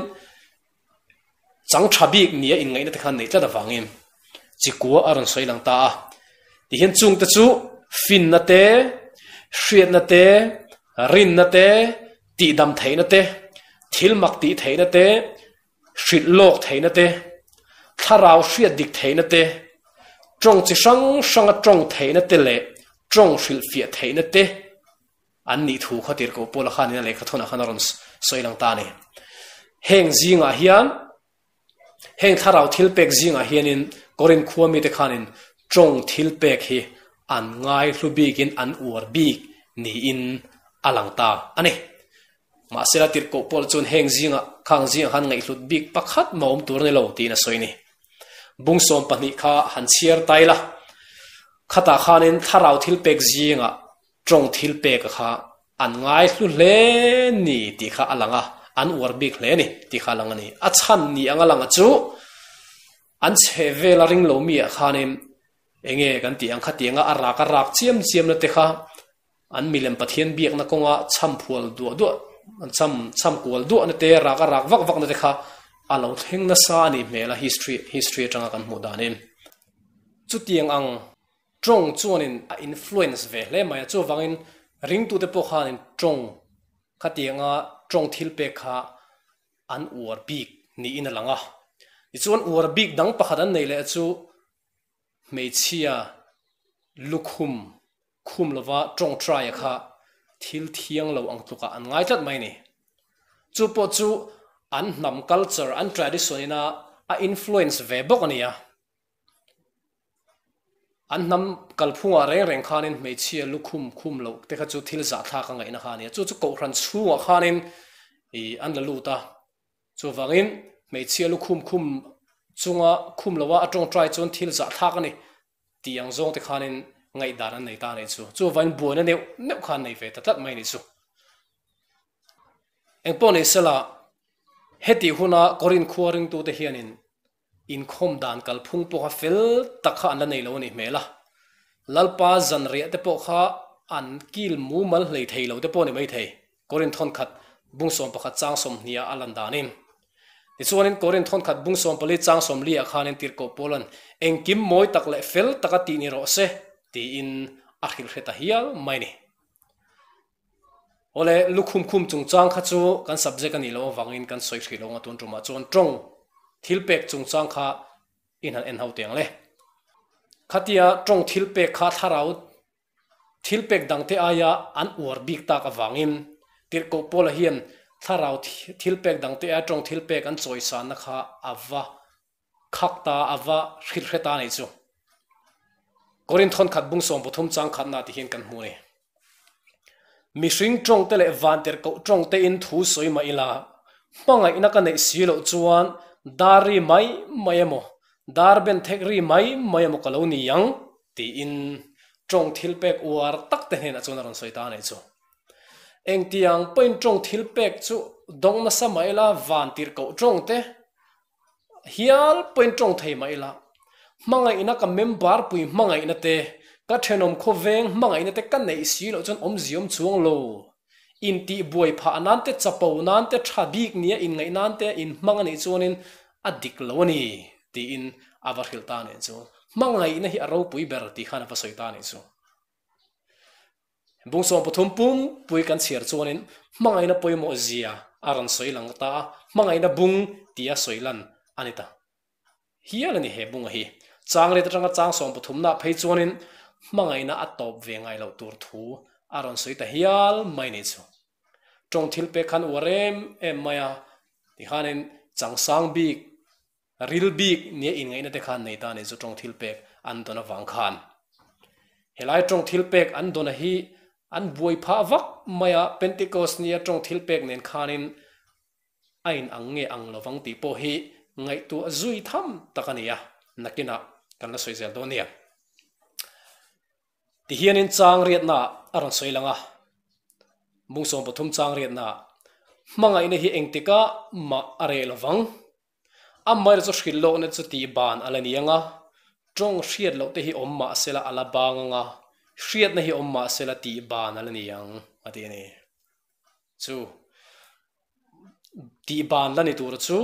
chang tha bik nia inngaihna te khan neih tlat avangin chikua a rawn sawi lang ta a. Tihian chungte chu finna te, hriatna te, rinna te, tihdam theihna te, thil mak tih theihna te, hrilh lawk theihna te, thlarau hriat dik theihna te, tawng chi hrang hranga tawng theihna te leh tawng hrilhfiah theihna te, An nih thu kha tirhkoh Paula khanin a lehkha thawnah khan a rawn sawi lang ta a ni. Heng zingah hian, heng thlarau thilpek zingah hianin Korinth khua mite khanin tawng thilpek hi an ngai hlu bikin an uar bik niin a lang ta a ni. Mahsela tirhkoh Paula chuan heng zingah khang zingah khan ngaihhlut bik pakhat mah awm tur a ni lo tiin a sawi a ni. Bung 12 kha han chhiar tai la, khatah khanin thlarau thilpek zingah Tawng thil pek a kha an ngai hlu hle ni tih kha a lang a, an uar bik hle ni tih kha a lang a ni. A chhan ni anga lang a chu an chheh vel a ring lo mi ah khanin enge kan tih ang kha tianga a rak a rak chiam chiam na te kha an milem Pathian biakna kawnga cham phual duah duah an cham cham kual duah na te rak a rak vak vak na te kha a lo thleng nasa a nih hmel a history history atanga kan hmuh danin chutiang ang Tawng chuanin a influence ve hle mai a, chuvangin ringtute pawh khanin tawng khatianga tawng thil pek kha an uar bik niin a lang a. Tichuan uar bik dang pakhat an nei leh chu hmeichhia lukhum khum lova tawng try a kha thil thiang lo ang tlukah an ngai tlat mai a ni. Chu pawh chu an hnam culture, an tradition ina a influence ve bawk a ni a. An hnam kalphungah reng reng khanin hmeichhia lukhum khum loh te kha chu thil zahthlak a ngaihna kha a ni a. Chu chu Kohhran chhungah khanin ih an la lut a. Chuvangin hmeichhia lukhum khum chunga khum loa a tawngtai chuan thil zahthlak a ni tih ang zawng te khanin ngaihdan an nei ta a nih chu. Chuvain buaina neuh neuh kha an nei ve ta tlat mai a nih chu. Engpawh nei sela, hetih huna Korin khua ringtute hianin inkhawm dan kalphung pawh kha fel tak kha an la nei lo a nih hmel a. Lalpa zanriah te pawh kha an kil mumal hlei thei lo te pawh a ni maithei. Korin thawnkhat bung 11 chang 20 ah a lan danin. Tichuanin Korin thawnkhat bung 14 chang 40 ah khanin Tirhkoh Paula'n engkim mawi tak leh fel taka tih ni rawh se tiin a hrilh hre ta hial mai ni. Awle, lukhum khum chungchang kha chu kan subject a nih loh avangin kan sawi hrih lo ang a tun tumah chuan tawng thil pek chungchang kha in han en ho teh ang le. Khatia tawng thil pek kha thlarau thil pek dangte aia an uar bik tak avangin Tirhkoh Paula hian thlarau thil pek dangte aia tawng thil pek an chawisanna kha a va khak ta, a va hrilh hre ta a nih chu. Korinth thawnkhat bung 13 chang khatna ti hian kan hmu a ni. Mihring tawngte leh vantirhkoh tawngte in thu sawi mah ila, hmangaihna ka neih si loh chuan dar ri mai mai emaw, dar ben thek ri mai mai emaw ka lo ni ang tiin tawng thil pek uar tak te hnenah chuan a rawn sawi ta a nih chu. Engtiang pawhin tawng thil pek chu dawng nasa mah ila vantirhkoh tawngte Hial pawhin tawng thei mah ila, hmangaihna ka member pui hmangaihna te, ka thenawm khawveng hmangaihna te ka neih si loh chuan awmziawm chuang lo. Intih buai phah nan te, chapo nan te, tha bik nia inngaih nan te inhmang a nih chuanin a dik lo a ni tiin a va hrilh ta a nih chu. Hmangaihna hi a ropui ber tih khan a va sawi ta a nih chu. Bung 13 pum pui kan chhiar chuanin hmangaihna pawimawh zia a rawn sawi lang ta a, hmangaihna bung tia sawi lan a ni ta hial a ni he bunga hi. Chang riat atanga chang 13 nah phei chuanin hmangaihna a tawp ve ngai loh tur thu a rawn sawi ta hial mai ni chu. Tawng thil pek khan uar em em mai a, tikhanin changsang bik Ril bik nia inngaihna te khan nei ta ni chu tawng thil pek an dawn avang khan. Helai tawng thil pek an dawna hi an buai phah vak mai a, Pentecost nia tawng thil pek nen khanin a in ang nge ang lovang tih pawh hi ngaihtuah zui tham tak a ni a, nakinah kan la sawi zel dawn nia. Tihianin chang riatna a rawn sawi lang a, bung 13 chang riatna hmangaihna hi engtika mah a reh lovang. Amaherawhchu chu hrilh lawkna chu tih ban a la ni ang a, tawng hriat loh te hi awm mah sela a la bang ang a, hriatna hi awm mah sela tih ban a la ni ang, a ti a ni. Chu tih ban la ni tur chu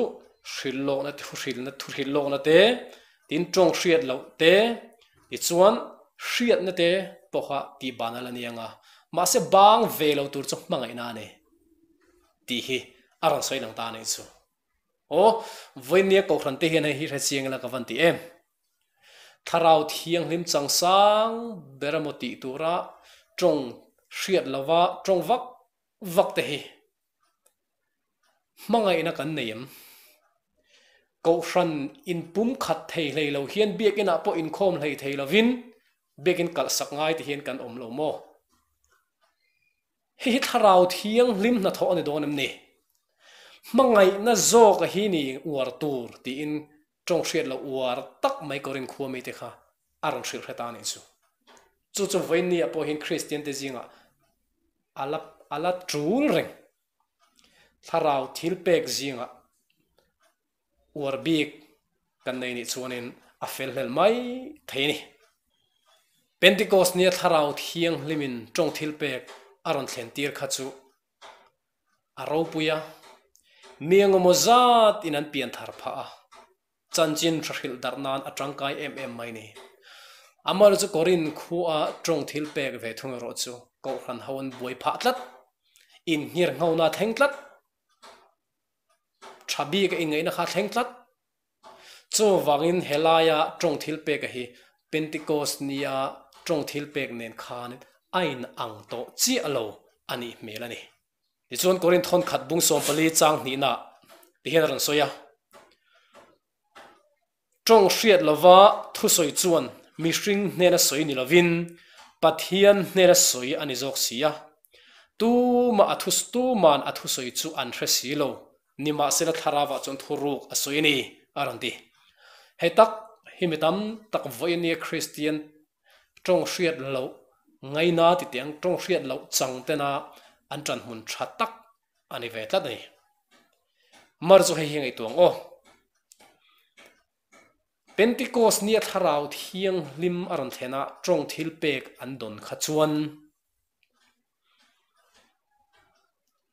hrilh lawkna thu hrilhna thu hrilh lawkna te, tin tawng hriat loh te, tichuan hriatna te pawh kha tih ban a la ni ang a, mahse bang ve lo tur chu hmangaihna a ni tih hi a rawn sawi lang ta a nih chu. Aw, vawinia Kohhran te hian hei hi hre chiang ila ka van ti em. Thlarau Thianghlim changsang ber emaw tih tura tawng hriat lova tawng vak vak te hi hmangaihna kan nei em? Kohhran inpum khat thei hlei lo hian biakinah pawh inkhawm hlei thei lovin biakin kalhsak ngai te hian kan awm lo maw? Hei hi Thlarau Thianghlim hnathawh a ni dawn em ni? Hmangaihna zawk a hi ni uar tur tiin tawng hriat loh uar tak mai Korin khua mite kha a rawn hrilh hre ta a nih chu. Chu chu vawiinniah pawh hian Kristian te zingah a la a la tul reng. Thlarau thil pek zingah uar bik kan nei nih chuanin a fel hlel mai thei a ni. Pentecost nia Thlarau Thianghlimin tawng thil pek a rawn thlen tir kha chu a ropui a, mi engemaw zat in an pian thar phah a, chanchin hra hrilh darh nan a tangkai em em mai ni. Amaherawhchu chu Korin khua tawng thil pek ve thung erawh chu Kohhran ho an buai phah tlat, inngirnghona a thleng tlat. Tha bik a inngaihna kha thleng tlat. Chuvangin helaia tawng thil peka hi Pentecost nia tawng thil pek nen khan a in ang tawh chiah lo a nih hmel a ni. Tichuan Korinth thawnkhat bung 14 chang hnihna ti hian a rawn sawi a. Tawng hriat lova thusawi chuan mihring hnena sawi ni lovin Pathian hnena sawi a ni zawk si a. Tumah a thu tuman a thusawi chu an hre si lo, nimahsela thlarauah chuan thuruk a sawi a ni, a rawn ti. Hei tak hi mi tam tak vawiin nia Kristian tawng hriat loh ngaina ti teh ang, tawng hriat loh chang tena an ṭan hmun ṭha tak a ni ve tlat a ni. Mar chu hei hi ngaihtuah ang aw. Pentecost nia thlarau thianghlim a rawn thlen a, tawng thil pek an dawn kha chuan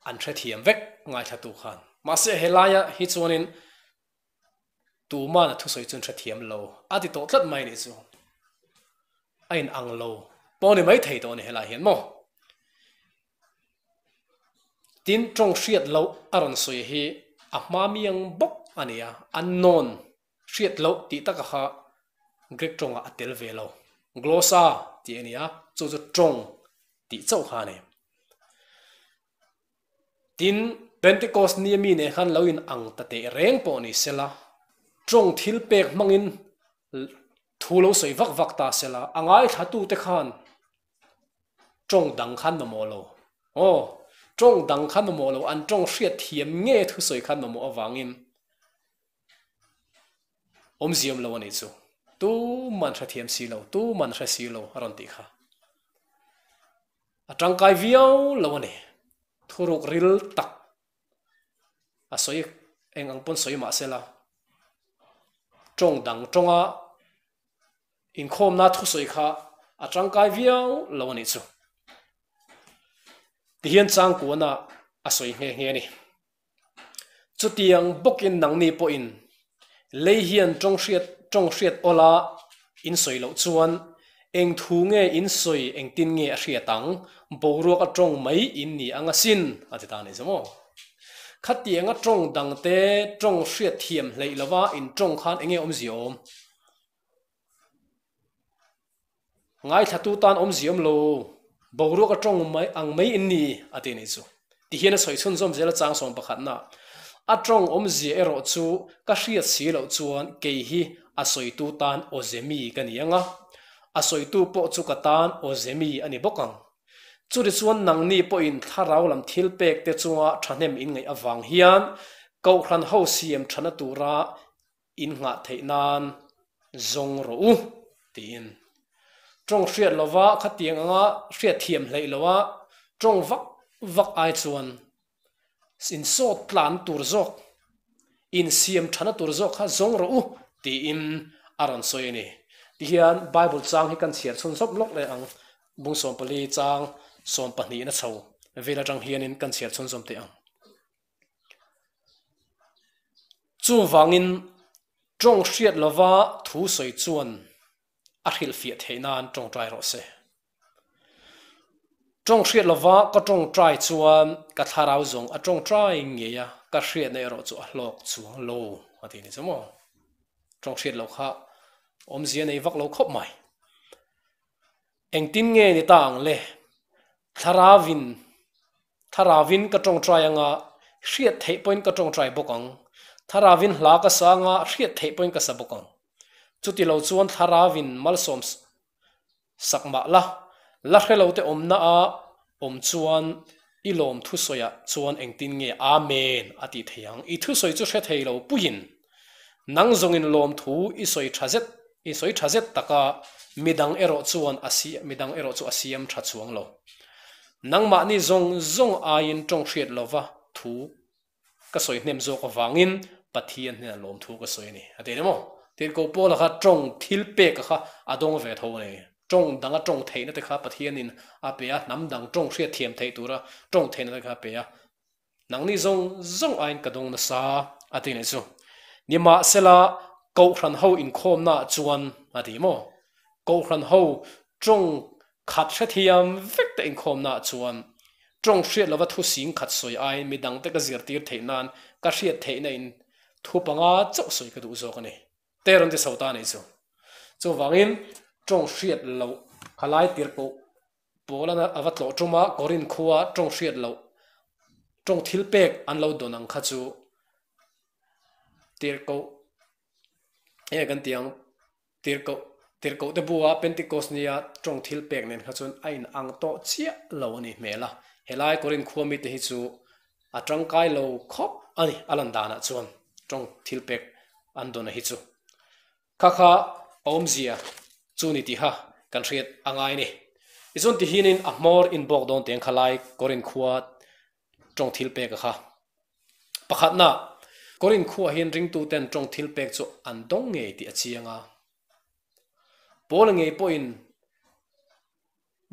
an hrethiam vek ngaithlatu khan. Mahse helaia hi chuanin Tuman a thusawi chu an hrethiam lo a ti tawh tlat mai nih chu. A in ang lo pawh ni mai thei tawh a ni helai hian maw. Tin, tawng hriat loh a rawn sawi hi a hma miang bawk a ni a, unknown, hriat loh tih taka kha Greek tawngah a tel ve lo. Glossa tih a ni a, chu chu tawng tih chauh kha a ni. Tin, Pentecost ni ami nen khan lo in ang ta teh reng pawh ni sela, tawng thil pek hmangin thu lo sawi vak vak ta sela, a ngaithlatute khan tawng dang khan mamawh lo. Aw, tawng dang khan mamawh lo, an tawng hriat thiam nge thu sawi khan mamawh avangin awmziam lo a nih chu. Tuman hrethiam si lo, tuman hre si lo a rawn tih kha. A tangkai viau lo a ni. Thuruk ril tak a sawi eng ang pawn sawi mah sela, tawng dang tawnga inkhawmna thusawi kha a tangkai viau lo a nih chu. Tihian changkuana a sawi nghe nghe a ni. Chutiang bawkin nangni pawhin lei hian tawng hriat tawng hriat awla in sawi loh chuan eng thu nge in sawi engtin nge a hriat ang, boruak a tawng mai in ni ang asin a ti ta a ni chu maw. Khatianga tawng dangte tawng hriat thiam hleih lova in tawng khan enge awmzia awm? Ngaithlatu tan awmzia awm lo, boruak a tawng mai ang mai in ni, a ti anih chu. Tihian a sawi chhunzawm zel a chang sawm pakhatna. A tawng awmzia erawh chu ka hriat si loh chuan kei hi a sawitu tan awzemi ka ni ang a, a sawitu pawh chu ka tan awzemi a ni bawk ang. Chutichuan nangni pawhin thlarau lam thil pek te chunga thahnem in ngaih avang hian Kohhran ho siam thana tura In nghah theih nan zawng rawh u, tiin. Tawng hriat lova khatiang anga hriat thiam hleih loha tawng vak vak ai chuan insawt tlan tur zawk, insiam thana tur zawk kha zawng rawh u, tiin a rawn sawi a ni. Tihian Bible chang hi kan chhiar chhun zawp lawk leh ang, bung 14 chang 12 na chho vel atang hianin kan chhiar chhun zawm teh ang. Chuvangin tawng hriat lova thu sawi chuan a hrilhfiah theih nan tawngtai rawh se. Tawng hriat lova ka tawngtai chuan ka thlarau zawng a tawngtai ngei a, ka hriatna erawh chu a hlawk chuang lo a ti a ni chu maw. Tawng hriat loh kha awmzia nei vak lo khawp mai. Engtin nge ni ta ang le? Thlaravin, Tharavin ka tawngtai anga, hriat theih pawhin ka tawngtai bawk ang. Tharavin hla ka sa anga, hriat theih pawhin ka sa bawk ang. Chuti lo chuan Tharavin malsawm sak mah la, la hre lo te awmna a awm chuan i lawm thusawiah chuan engtin nge Amen a tih thei ang? I thusawi chu hre thei lo puiin nang zawngin lawmthu i sawi tha zet I sawi tha zet tak a, midang erawh chuan a si midang erawh chu a siam tha chuang lo. Nangmahni zawng zawng aiin tawng hriat lova thu ka sawi hnem zawk avangin Pathian hnenah lawmthu ka sawi a ni. A ti a ni maw? Tin, ko Paula kha tawng thil pek kha a dawng ve tho a ni. Tawng danga tawng theihna te kha Pathianin a pe a, hnam dang tawng hriat thiam theih tura tawng theihna te kha a pe a. Nangni zawng zawng aiin ka dawng nasa a ti nih chu. Nimahsela, Kohhran ho inkhawmnaah chuan a ti maw? Kohhran ho tawng khat hrethiam vek te inkhawmnaah chuan tawng hriat lova thu sing khat sawi aiin midangte ka zirtir theih nan ka hriat theihna in thu panga chauh sawi ka duh zawk a ni. Te rawn ti chho ta a nih chu. Chuvangin tawng hriat loh khalai tir pawh Paula a va tlawh tum a, Korinth khua tawng hriat loh, tawng thil pek an lo dawn ang kha chu tirhkoh enge kan tih ang, tirhkoh tirhkoh te bua Pentecost nia tawng thil pek nen kha chuan a in ang tawh chiah lo a nih hmel a, helai Korinth khua mite hi chu a tangkai lo khawp a ni a lan danah chuan tawng thil pek an dawn a hi chu. Kha kha awmzia chu ni tiha kan hriat a ngai ni. Tichuan tihinin a hmawr inbawk dawn teng kha lai Korin khua tawng thil pek a kha. Pakhatna, Korin khua hian ringtuten tawng thil pek chu an dawng ngei tih a chiang a. Paula ngei pawhin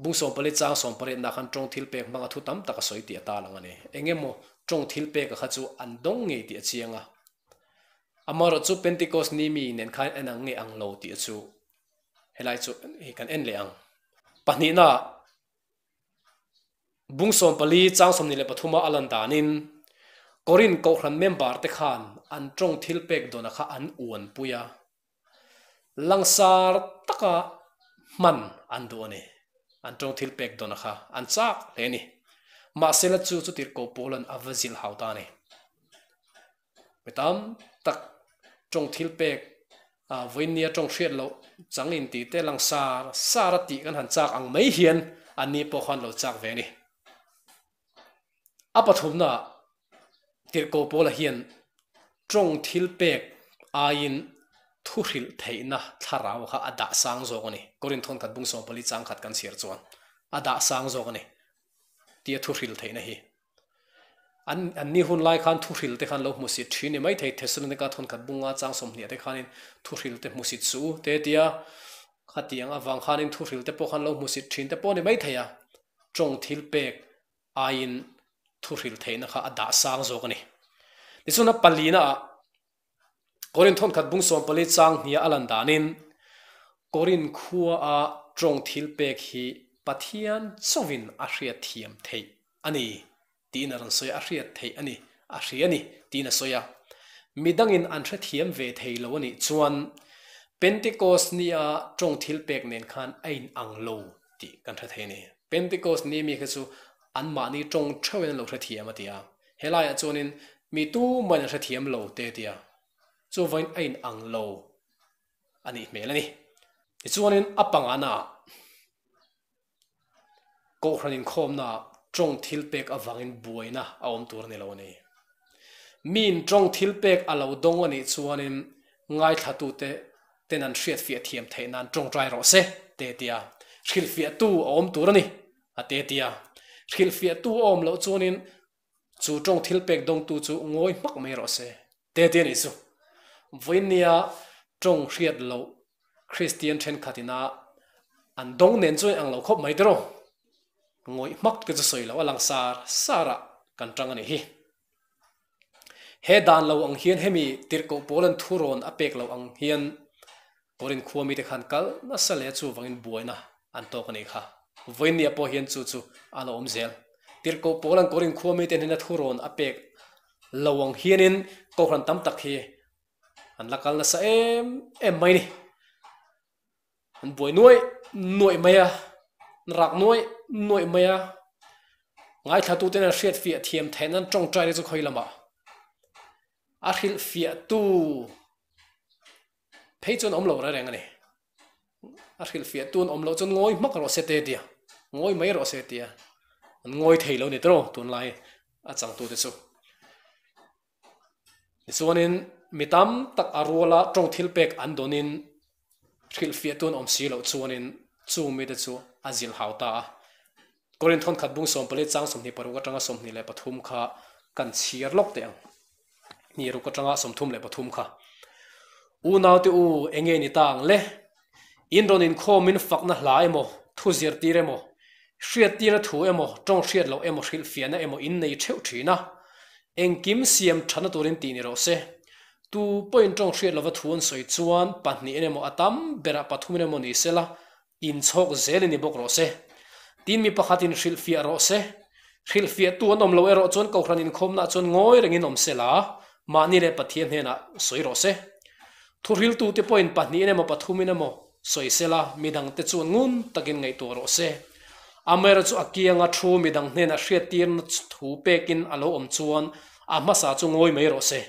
Bung 14 chang 18 nah khan tawng thil pek hmanga thu tam tak a sawi tih a ta lang a ni. Eng emaw tawng thil pek a kha chu an dawng ngei tih a chiang a. Amaherawh chu Pentecost ni mi nen khan en ang nge ang lo tih a chu helai chu hei kan en leh ang. Pahnihna, Bung 14 chang 23 a lan danin Korin Kohhran member te khan an tawng thil pek dawn a kha an uanpui a. Langsar taka hman an duh a ni. An tawng thil pek dawn a kha an chak hle a ni. Mahsela chu chutirhkoh Paula'n a va zilh hau ta a ni. Mi tam tak tawng thil pek a vawinia tawng hriat loh chang in tih te langsar sar a tih kan han chak ang mai hian anni pawh khan lo chak ve a ni. A pathumna Tirhkoh Paula hian tawng thil pek aiin thu hrilh theihna thlarau kha a dah sang zawk a ni. Korinth thawnkhat bung 14 chang khat kan chhiar chuan a dah sang zawk a ni tia thu hrilh theihna hi. An anni hun lai khan thu hrilh te khan lo hmusit thin ni maithei Thessalonica thawnkhat bunga chang 20 te khanin thu hrilh te hmusit suh u te tia khatiang avang khanin thu hrilh te pawh khan lo hmusit thin te pawh ni maithei a tawng thil pek aiin thu hrilh theihna kha a dah sang zawk a ni. Tichuan a palina ah Korin thawnkhat bung 14 chang hnia a lan danin Korin khua a tawng thil pek hi Pathian chauhin a hriat thiam theih a ni tiin a rawn sawi a, a hriat theih a ni, a hria a ni tiin a sawi a. Midangin an hrethiam ve thei lo a nih chuan Pentecost nia tawng thil pek nen khan a inang lo tih kan hre thei a ni. Pentecost ni mi kha chu anmahni tawng theuhin an lo hrethiam a ti a, helaiah chuanin mi tumahin an hrethiam lo te a ti a, chuvain a inang lo a nih hmel a ni. Tichuanin a panganaah Kohhran inkhawmnaah tawng thil pek avangin buaina a awm tur a ni lo a ni. Miin tawng thil pek a lo dawng a nih chuanin ngaithlatute ten an hriatfiah thiam theih nan tawngtai rawh se te tia hrilhfiahtu a awm tur a ni a te tia. Hrilhfiahtu a awm loh chuanin chu tawng thil pek dawngtu chu ngawi hmak mai rawh se te tia nih chu. Vawinia tawng hriat loh Kristian thenkhat ina an dawng nen chuan ang lo khawp mai tiraw. Ngawih hmak te chu sawi loh a lang sar sar ah kan tang a nih hi. He dan lo ang hian hemi tirhkoh pawl an thurawn a pek loh ang hian Korin khua mite khan kal nasa leh chuvangin buaina an tawk a nih kha. Vawinia pawh hian chu chu a la awm zel. Tirhkoh pawl an Korin khua mite hnena thurawn a pek lo ang hianin Kohhran tam tak hi an la kal nasa em em mai ni. An buai nuaih nuaih mai a, an rak nuaih nuaih mai a, ngaithlatuten an hriatfiah thiam theih nan tawngtai te chu khawi lamah a hrilhfiahtu phei chuan awm lo reng reng a ni. A hrilhfiahtu an awm loh chuan ngawi hmak rawh se te tia, ngawi mai rawh se tia an ngawi thei lo ni tawh tunlai a changtute chu. Tichuanin mi tam tak a ruala tawng thil pek an dawnin hrilhfiahtu an awm si loh chuanin chu mite chu a zilh hau ta a. Korinth thawnkhat bung 14 chang 26 atanga 23 kha kan chhiar lawk teh ang. Ni ruk atanga 33 kha. Unaute u, enge ni ta ang le? In rawn inkhawmin fakna hla emaw, thu zirtir emaw, hriattira thu emaw, tawng hriat loh emaw hrilhfiahna emaw in nei theuh thin a, engkim siam thatna turin tih ni rawh se. Tu pawhin tawng hriat lova thu an sawi chuan pahnihin emaw a tam berah pathumin emaw ni sela, inchhawk zelin ni bawk rawh se. Tin mi pakhatin hrilhfiah rawh se. Hrilhfiahtu an awm lo erawh chuan Kohhran inkhawmnaah chuan ngawi rengin awm sela, mahni leh Pathian hnenah sawi rawh se. Thuhriltute pawhin pahnihin emaw pathumin emaw sawi sela, midangte chuan ngun takin ngaihtuah rawh se. Amaherawhchu chu a kianga thu midang hnenah hriattirna thu pekin a lo awm chuan a hmasa chu ngawi mai rawh se.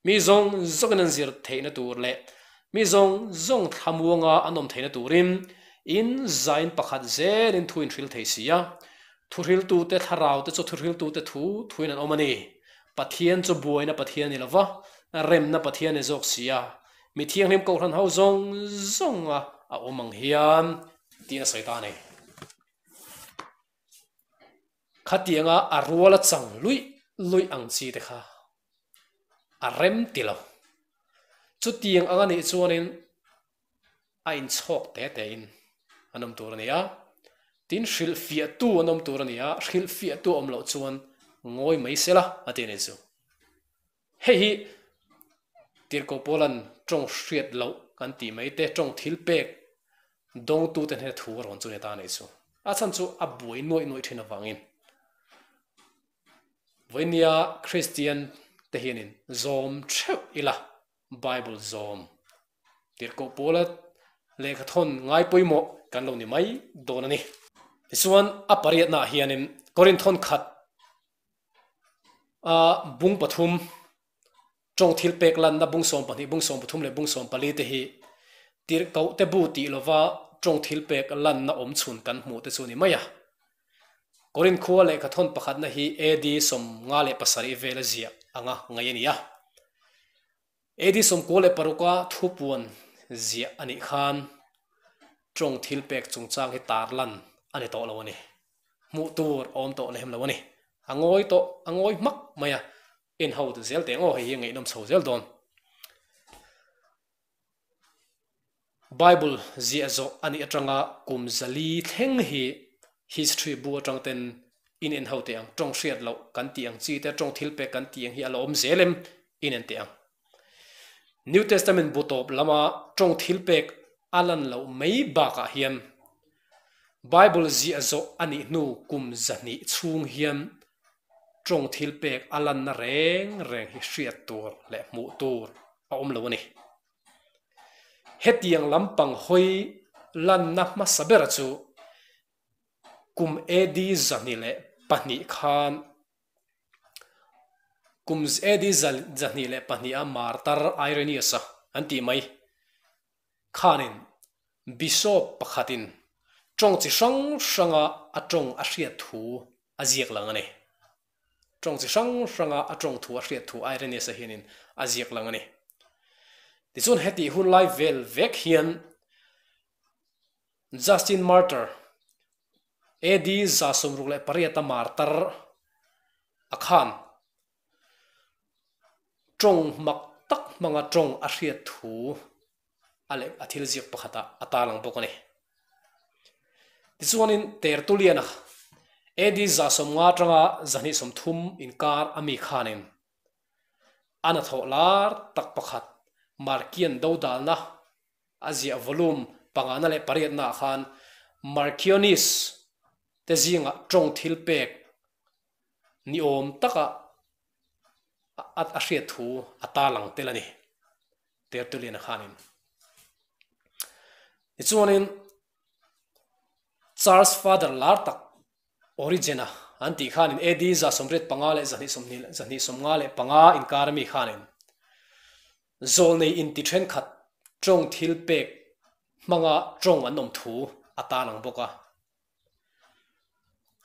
Mi zawng zawngin an zir theihna tur leh mi zawng zawng thlamuanga an awm theihna turin in zain pakhat zelin thu inhril thei si a. Thuhriltute thlaraute chu thuhriltute thu thuin an awm a ni. Pathian chu buaina Pathian a ni lo va, remna Pathian a ni zawk si a. Mi thianghlim kohhran ho zawng zawnga a awm ang hian tiin a sawi ta a ni. Khatianga a ruala chang luih luih ang chi te kha a rem ti lo. Chutiang ang a nih chuanin a inchhawk te tein an awm tur a ni a, tin hrilhfiahtu an awm tur a ni a, hrilhfiahtu a awm loh chuan ngawi mai sela a ti a ni chu. Hei hi Tirhkoh Paula'n tawng hriat loh kan tih mai te, tawng thil pek dawngtute hnena thu a rawn chu ni ta a nih chu. A chhan chu a buai nuaih nuaih thin avangin vawinia Kristian te hianin zawm theuh ila Bible zawm Tirhkoh Paula lehkha thawn ngai pawimawh kan lo ni mai dawn a ni. Tichuan a pariatnaah hianin Korinth thawn khat A bung pathum, tawng thil pek lanna bung 12, bung 13 leh bung 14 te hi tirhkoh te bu tih lova tawng thil pek lanna awm chhun kan hmuh te chu a ni mai a. Korinth khua lehkha thawn pakhatna hi AD 57 vela ziah anga ngaih a ni a. AD 96 a thupuan ziah a nih khan tawng thil pek chungchang hi tar lan a ni tawh lo a ni. Hmuh tur a awm tawh lem lo a ni. A ngawi tawh, a ngawi hmak mai a, en ho ta zel teh ang aw, hei hi a ngaihnawm chho zel dawn. Bible ziah zawh a nih atanga kum zali thleng hi history bu atang ten in en ho teh ang, tawng hriat loh kan tih ang chi te, tawng thil pek kan tih ang hi a la awm zel em in en teh ang. New Testament bu tawp lama tawng thil pek a lan loh mai bakah hian Bible ziah zawh a nih hnu kum 200 chhung hian tawng thil pek a lanna reng reng hi hriat tur leh hmuh tur a awm lo a ni. Hetiang lampang hawi lanna hmasa bera chu kum AD 202 khan kum AD 202 a martar Irenaeus-a an tih mai khanin bishop pakhatin tawng chi hrang hranga a tawng a hriat thu a ziak lang a ni. Tawng chi hrang hranga a tawng thu a hriat thu Irenaeus-a hianin a ziak lang a ni. Tichuan hetih hun lai vel vek hian Justin Martyr, AD 168 a martar a khan tawng mak tak hmanga tawng a hriat thu a leh a thil ziak pakhatah a tarlang bawk a ni. Tichuanin Tertullian-a AD 150 atanga 230 inkar a mi khanin a hnathawh lar tak pakhat Markian dodalna a ziah volume pangana leh pariatnaah khan Markionis te zingah tawng thil pek ni awm taka a hriat thu a tarlang tel a ni, Tertullian-a khanin. Tichuanin Charles Father lar tak Origen-a an tih khanin AD 185 leh 225 inkar ami khanin Zawlnei inti thenkhat tawng thil pek hmanga tawng an awm thu a tarlang bawk a.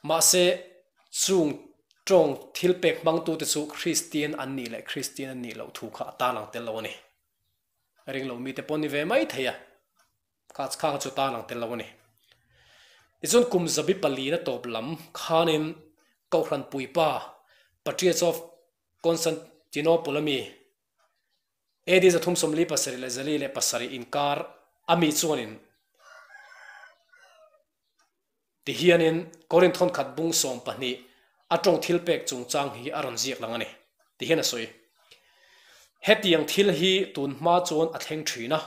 Mahse, chung tawng thil pek hmangtute chu Kristian an nih leh Kristian an nih loh thu kha a tarlang tel lo a ni. Ringlo mite pawh ni ve mai thei a, kha kha chu tarlang tel lo a ni. Tichuan kum zabi palina tawp lam khanin Kohhran puipa Patriarch of Constantinople ami AD 347 leh 407 inkar ami chuanin tihianin Korinth thawnkhat bung 12 a tawng thil pek chungchang hi a rawn ziak lang a ni tihian a sawi. Hetiang thil hi tun hma chuan a thleng thin a,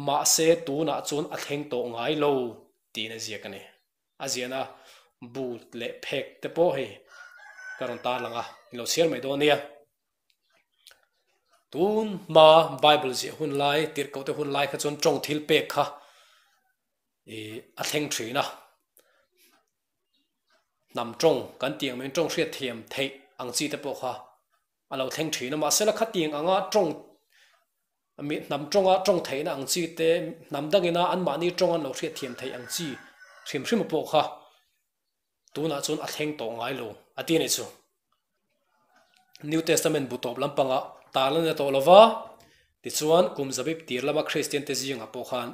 mahse tunah chuan a thleng tawh ngai lo tiin a ziak a ni. A ziahna bu leh phek te pawh hei ka rawn tarlang a, in lo chhiar mai dawn nia. Tun hma Bible ziah hun lai, tirhkoh te hun lai kha chuan tawng thil pek kha ih a thleng thin a. Hnam tawng kan tih ang mai tawng hriat thiam theih ang chi te pawh kha a lo thleng thin a. Mahsela khatiang anga tawng mi hnam tawnga tawng theihna ang chi te, hnam dangina anmahni tawng an lo hriat thiam theih ang chi hrim hrim pawh kha Tunah chuan a thleng tawh ngai lo a ti a nih chu. New Testament bu tawp lampangah tarlan a tawh lo va. Tichuan, kum zabip tir lama Kristiante zingah pawh khan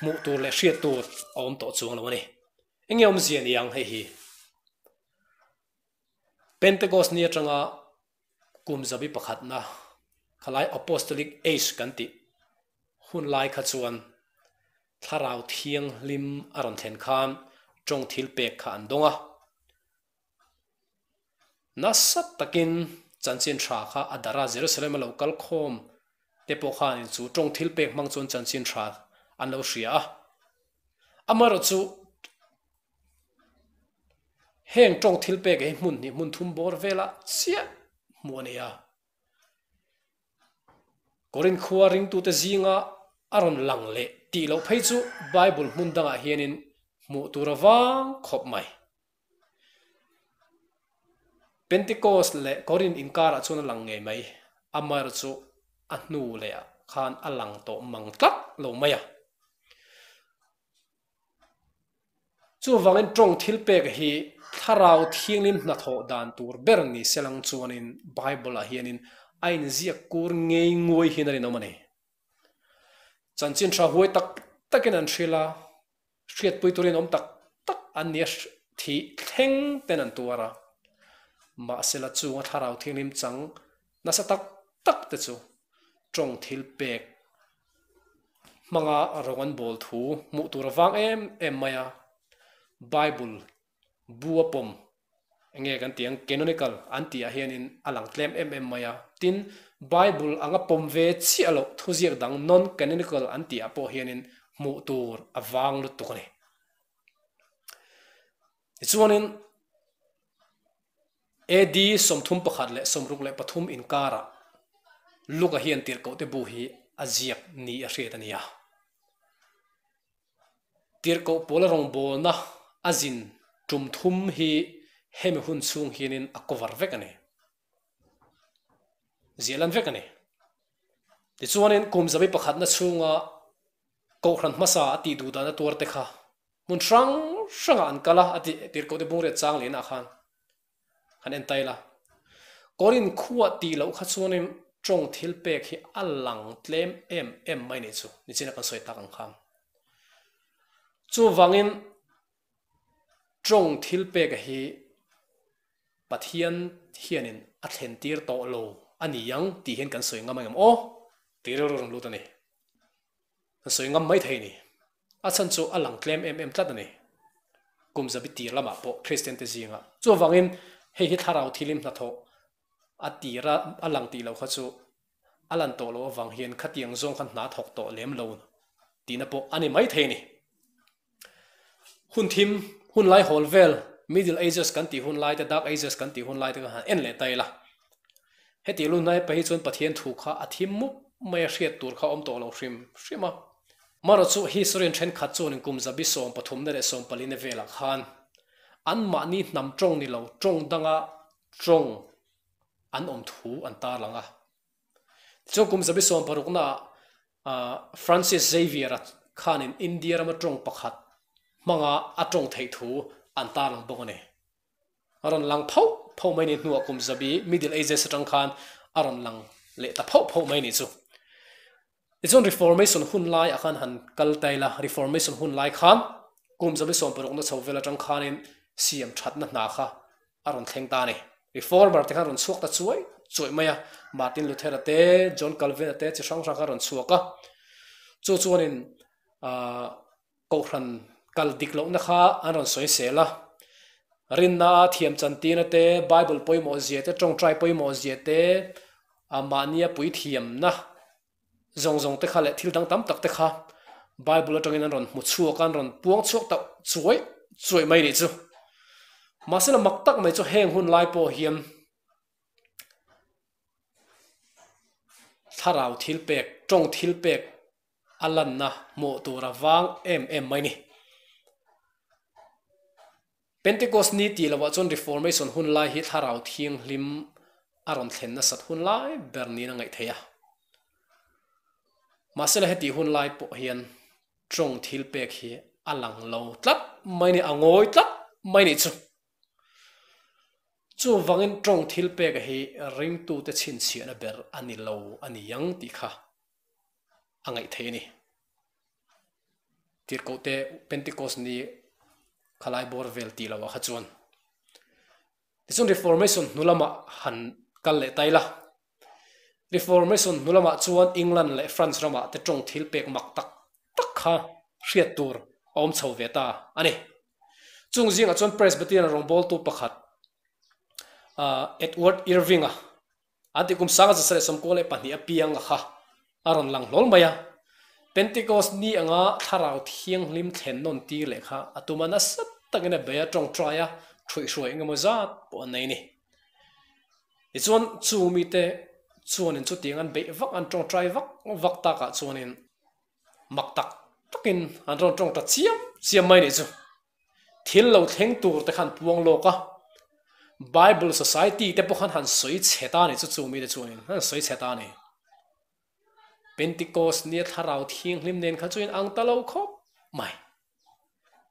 hmuh tur leh hriat tur a awm tawh chuang lo a ni. Enge awmzia ni ang hei hi? Pentecost ni atanga kum zabi pakhatna khalai Apostolic Age kan tih hun lai kha chuan Thlarau Thianghlim a rawn thlen khan tawng thil pek kha an dawng a. Nasa takin chanchin tha kha a darh a, Jerusalem a lo kal khawm te pawh khanin chu tawng thil pek hmang chuan chanchin tha an lo hria a. Amaherawhchu heng tawng thil pek hi hmun hnih hmun thum bawr velah chiah hmuh a ni a. Korinth khua ringtute zinga a rawn lang leh tih loh phei chu Bible hmun dangah hianin hmuh tur a vang khawp mai. Pentecost leh Korinth inkarah chuan a lang ngei mai, amaherawh chu a hnu leh ah khan a lang tawh mang tlat lo mai a. Chuvangin tawng thil pek hi Thlarau Thianghlim hnathawh dan tur ber ni selang chuanin Bible-ah hianin a inziak kur ngei nguai hian a rinawm a ni. Chanchin tha huai tak takin an hrilh a, hriatpui turin awm tak tak an ni a, thih thleng ten an tuar a. Mahsela chunga Thlarau Thianghlim chang nasa tak tak te chu tawng thil pek hmanga rawng an bawl thu hmuh tur a vang em em mai a, Bible bu a pawm eng nge kan tih ang canonical an tih ah hianin a lang tlem em em mai a, tin Bible anga pawm ve chiah loh thuziak dang non-canonical an tih ah pawh hianin hmuh tur a vang lutuk a ni. Tichuanin AD 31 63 inkarah Luka hian Tirhkohte bu hi a ziak ni a hriat a ni a. Tirhkoh pawla rawngbawlna a zin tum thum hi hemi hun chhung hianin a cover vek a ni. Ziah lan vek a ni. Tichuanin kum zabi pakhatna chhunga Kohhran hmasa a tih duh dan a tuar te kha hmun hrang hrangah an kal a, a tih Tirhkohte bungreh chang lehna khan han en ta ila. Korin khuah tih loh kha chuanin tawng thil pek hi a lang tlem em em mai nih chu nichina kan sawi tak ang khan. Chuvangin tawng thil pek hi Pathian hianin a thlen tir tawh lo a ni ang tih hian kan sawi ngam ang em aw tih rilru rawn lut a ni. Kan sawi ngam mai thei a ni. A chhan chu a lang tlem em em tlat a ni. Kum zabi tir lamah pawh Kristian te zingah. Chuvangin hei hi thlarau thilim hnathawh a tira a lang tih loh kha chu a lan tawh loh avang hian khatiang zawng khan hna thawk tawh lem lo tihna pawh a ni mai thei a ni. Hun thim, hun lai hawl vel, Middle Ages kan tih hun lai te, Dark Ages kan tih hun lai te kha han en leh ta ila. Heti lu hnai pahi chuan Pathian thu kha a thim mup mai a hriat tur kha a awm tawh lo hrim hrim a. Marawh chu historian thenkhat chuanin kum zabi sawm pathumna leh sawm palina velah khan anmahni hnam tawng ni lo tawng danga tawng an awm thu an tarlang a. Tichuan kum zabi sawm paruknaah Francis Xavier-a khanin India rama tawng pakhat hmanga a tawng theih thu an tarlang bawk a ni. A rawn lang phauh phauh mai ni hnuah kum zabi Middle Ages atang khan a rawn lang leh ta phauh phauh mai ni chu. Tichuan Reformation hun lai ah khan han kal ta ila, Reformation hun lai khan kum zabi 16 na chho vel atang khanin siam thatna hna kha a rawn thleng ta a ni. Reformer te khan rawn chhuak ta chuai chuai mai a, Martin Luther-a te, John Calvin-a te chi hrang hrang kha rawn chhuak a. Chu chuanin ahh Kohhran kal dik lohna kha an rawn sawi sel a, rinna a thiam chantirna te, Bible pawimawh zia te, tawngtai pawimawh zia te, mahnia puithiamna zawng zawng te kha leh thil dang tam tak te kha Bible atangin an rawn hmu chhuak a, an rawn puang chhuak tauh chuai chuai mai nih chu. Mahse la mak tak mai chu heng hun lai pawh hian thlarau thil pek, tawng thil pek a lanna hmuh tur a vang em em mai ni. Pentecost ni tih lohah chuan Reformation hun lai hi Thlarau Thianghlim a rawn thlen nasat hun lai ber niin a ngaih theih a. Mahsela hetih hun lai pawh hian tawng thil pek hi a lang lo tlat mai ni, a ngawi tlat mai nih chu. Chuvangin tawng thil pek hi ringtute chhinchhiahna ber a ni lo a ni ang tih kha a ngaih theih a ni. Tirhkohte Pentecost ni khalai bawr vel tih loah kha chuan. Tichuan Reformation hnu lamah han kal leh ta ila. Reformation hnu lamah chuan England leh France ramah te tawng thil pek mak tak tak kha hriat tur a awm chho ve ta a ni. Chung zingah chuan Presbyterian rawngbawltu pakhat Edward Irving-a an tih kum sanga zasarih 92 a piang a kha a rawn lang hlawl mai a. Pentecost ni anga thlarau thianghlim thlen nawn tir leh kha a tum a nasa takin a bei a, tawngtai a, ṭhuihhruai engemaw zat pawh an nei a ni. Tichuan chu mite chuanin chutiang an beih vak an tawngtai vak vak takah chuanin mak tak takin an rawn tawng ta chiam chiam mai nih chu. Thil lo thleng tur te khan puang lawk a, Bible Society te pawh khan han sawi chhe ta nih chu chu mite chuanin han sawi chhe ta a ni. Pentecost nia thlarau thianghlim nen kha chuan ang ta lo khawp mai.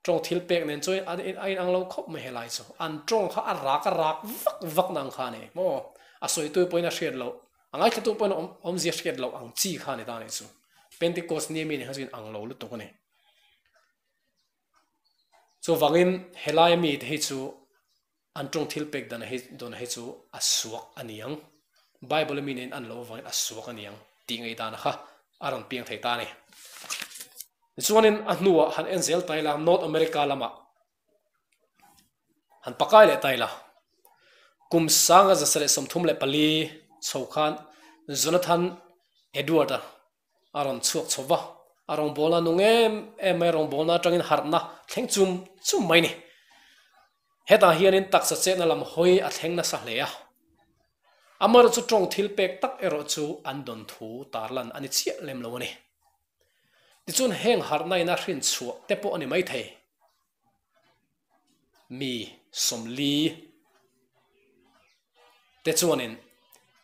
Tawng thil pek nen chuan a inang lo khawp mai helai chu. An tawng kha a rak a rak vak vak na ang kha a ni maw? A sawitu pawhin a hriat loh, a ngaithlatu pawhin awmzia hriat loh ang chi kha a ni ta a nih chu. Pentecost nia mi nen kha chuan inang lo lutuk a ni. Chuvangin helaia mite hi chu an tawng thil pek dan hi dawn hi chu a suak a ni ang. Bible a mi nen an lo avangin a suak a ni ang tih ngaihdan kha a rawn piang thei ta a ni. Tichuanin a hnuah han en zel ta ila North America lamah han pakai leh ta ila kum sanga 134 chho khan Jonathan Edward-a A rawn chhuak chho va, a rawngbawlna nung em em mai, rawngbawlna atangin harhna thleng chum chum mai ni. Hetah hianin taksa chetna lam hawi a thleng nasa hle a. Amaherawhchu tawng thil pek tak erawh chu an dawn thu tarlan a ni chiah lem lo a ni. Tichuan heng harhna ina hrin chhuah te pawh a ni maithei. Mi 40 te chuanin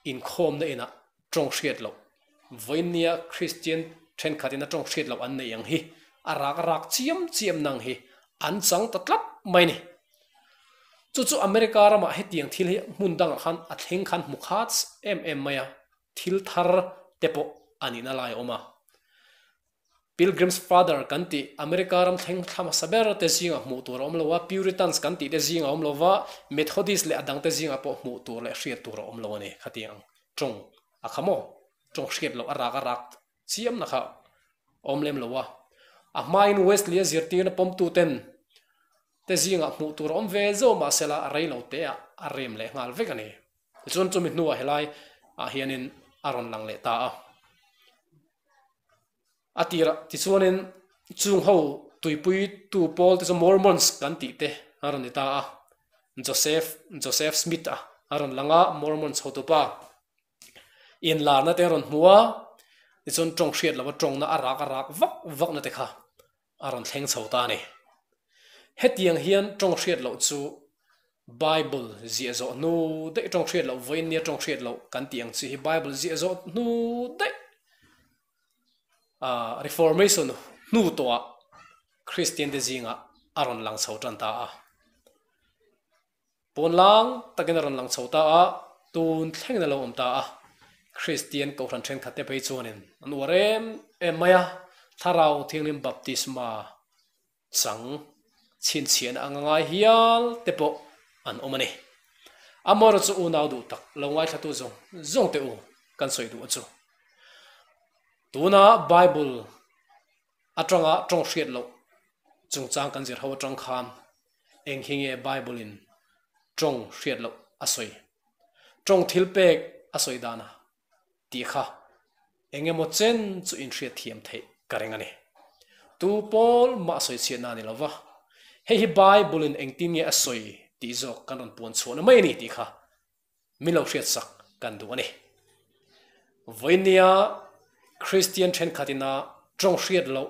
inkhawmna inah tawng hriat loh, vawinia Kristian thenkhatin a tawng hriat loh an neih ang hi a rak rak chiam chiam nang hi an chang ta tlat mai ni. Chu chu America ramah hetiang thil hi hmun dangah khan a thleng khan hmu khat em em mai a, thil thar te pawh a nihna lai a awm a. Pilgrim's Father kan tih America ram thleng thla hmasa ber te zingah hmuh tur a awm lo a, Puritans kan tih te zingah a awm lo va, Methodist leh a dang te zingah pawh hmuh tur leh hriat tur a awm lo a ni. Khatiang ang tawng a kha maw? Tawng hriat loh a rak a rak chiamna kha a awm lem lo a. A hmain Wesley-a zirtirna pawmtuten te zingah hmuh tur a awm ve zauh mahsela a rei lo te ah a rem leh nghal vek a ni. Tichuan chumi hnuah helai ah hianin a rawn lang leh ta a. A tirah tichuanin chung ho tuipui tu pawl te chu Mormons kan tih te a rawn ni ta a. Joseph Joseph Smith a a rawn lang a, Mormons hotupa inlarna te a rawn hmu a, tichuan tawng hriat lova tawngna a rak a rak vak vakna te kha a rawn thleng chho ta a ni. Hetiang hian tawng hriat loh chu Bible ziah zawh hnu daih tawng hriat loh vawiin nia tawng hriat loh kan tih ang chi hi Bible ziah zawh hnu daih Reformation hnu tawhah Kristian te zingah a rawn lang chho tan ta a. Pawn lang takin a rawn lang chho ta a, tun thlengin a lo awm ta a. Kristian Kohhran thenkhat te phei chuanin an uar em em mai a, Thlarau Thianghlim Baptisma chang chhinchhiahna anga ngai hial te pawh an awm a ni. Amaherawhchu chu unau duh tak lo ngaithlatu zawng zawng te u kan sawi duh a chu. Tuna Bible atanga tawng hriat loh chungchang kan zir ho atang khan eng hi nge Bible in tawng hriat loh a sawi? Tawng thil pek a sawi dan a tih kha eng emaw chen chu in hriat thiam theih ka ring a ni. Tu pawl mah sawi chhiat na a ni lo va, hei hi Bible in engtin nge a sawi tih zawk kan rawn puan chhuahna mai a ni tih kha min lo hriat sak kan duh a ni. Vawinia Kristian thenkhat ina tawng hriat loh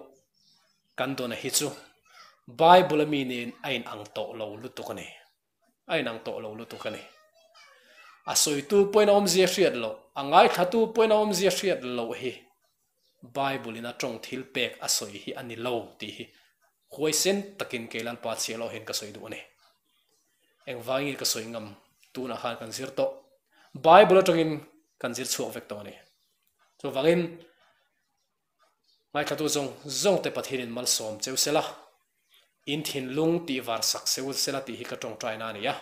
kan dawn a hi chu Bible a mi nen a inang tawh lo lutuk a ni. A inang tawh lo lutuk a ni. A sawitu pawhin a awmzia hriat loh, a ngaithlatu pawhin a awmzia hriat loh hi Bible in a tawng thil pek a sawi hi a ni lo tih hi huaisen takin kei Lalpa chhiah loh hian ka sawi duh a ni. Engvangin nge ka sawi ngam? Tunah khan kan zir tawh. Bible atangin kan zir chhuak vek tawh a ni. Chuvangin ngaithlatu zawng zawng te Pathianin malsawm cheu sela, in thinlung tih var sak seu sela tih hi ka tawngtaina a ni a.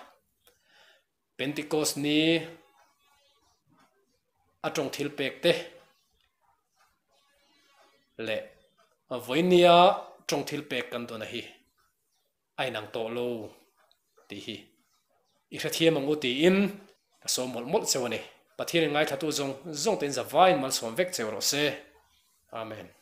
Pentecost ni a tawng thil pek te leh vawinia tawng thil pek kan dawn a hi a inang tawh lo tih hi i hrethiam ang u tiin ka sawm mawlh mawlh cheu a ni. Pathianin ngaithlatu zawng zawng tein zavaiin malsawm vek cheu rawh se. Amen.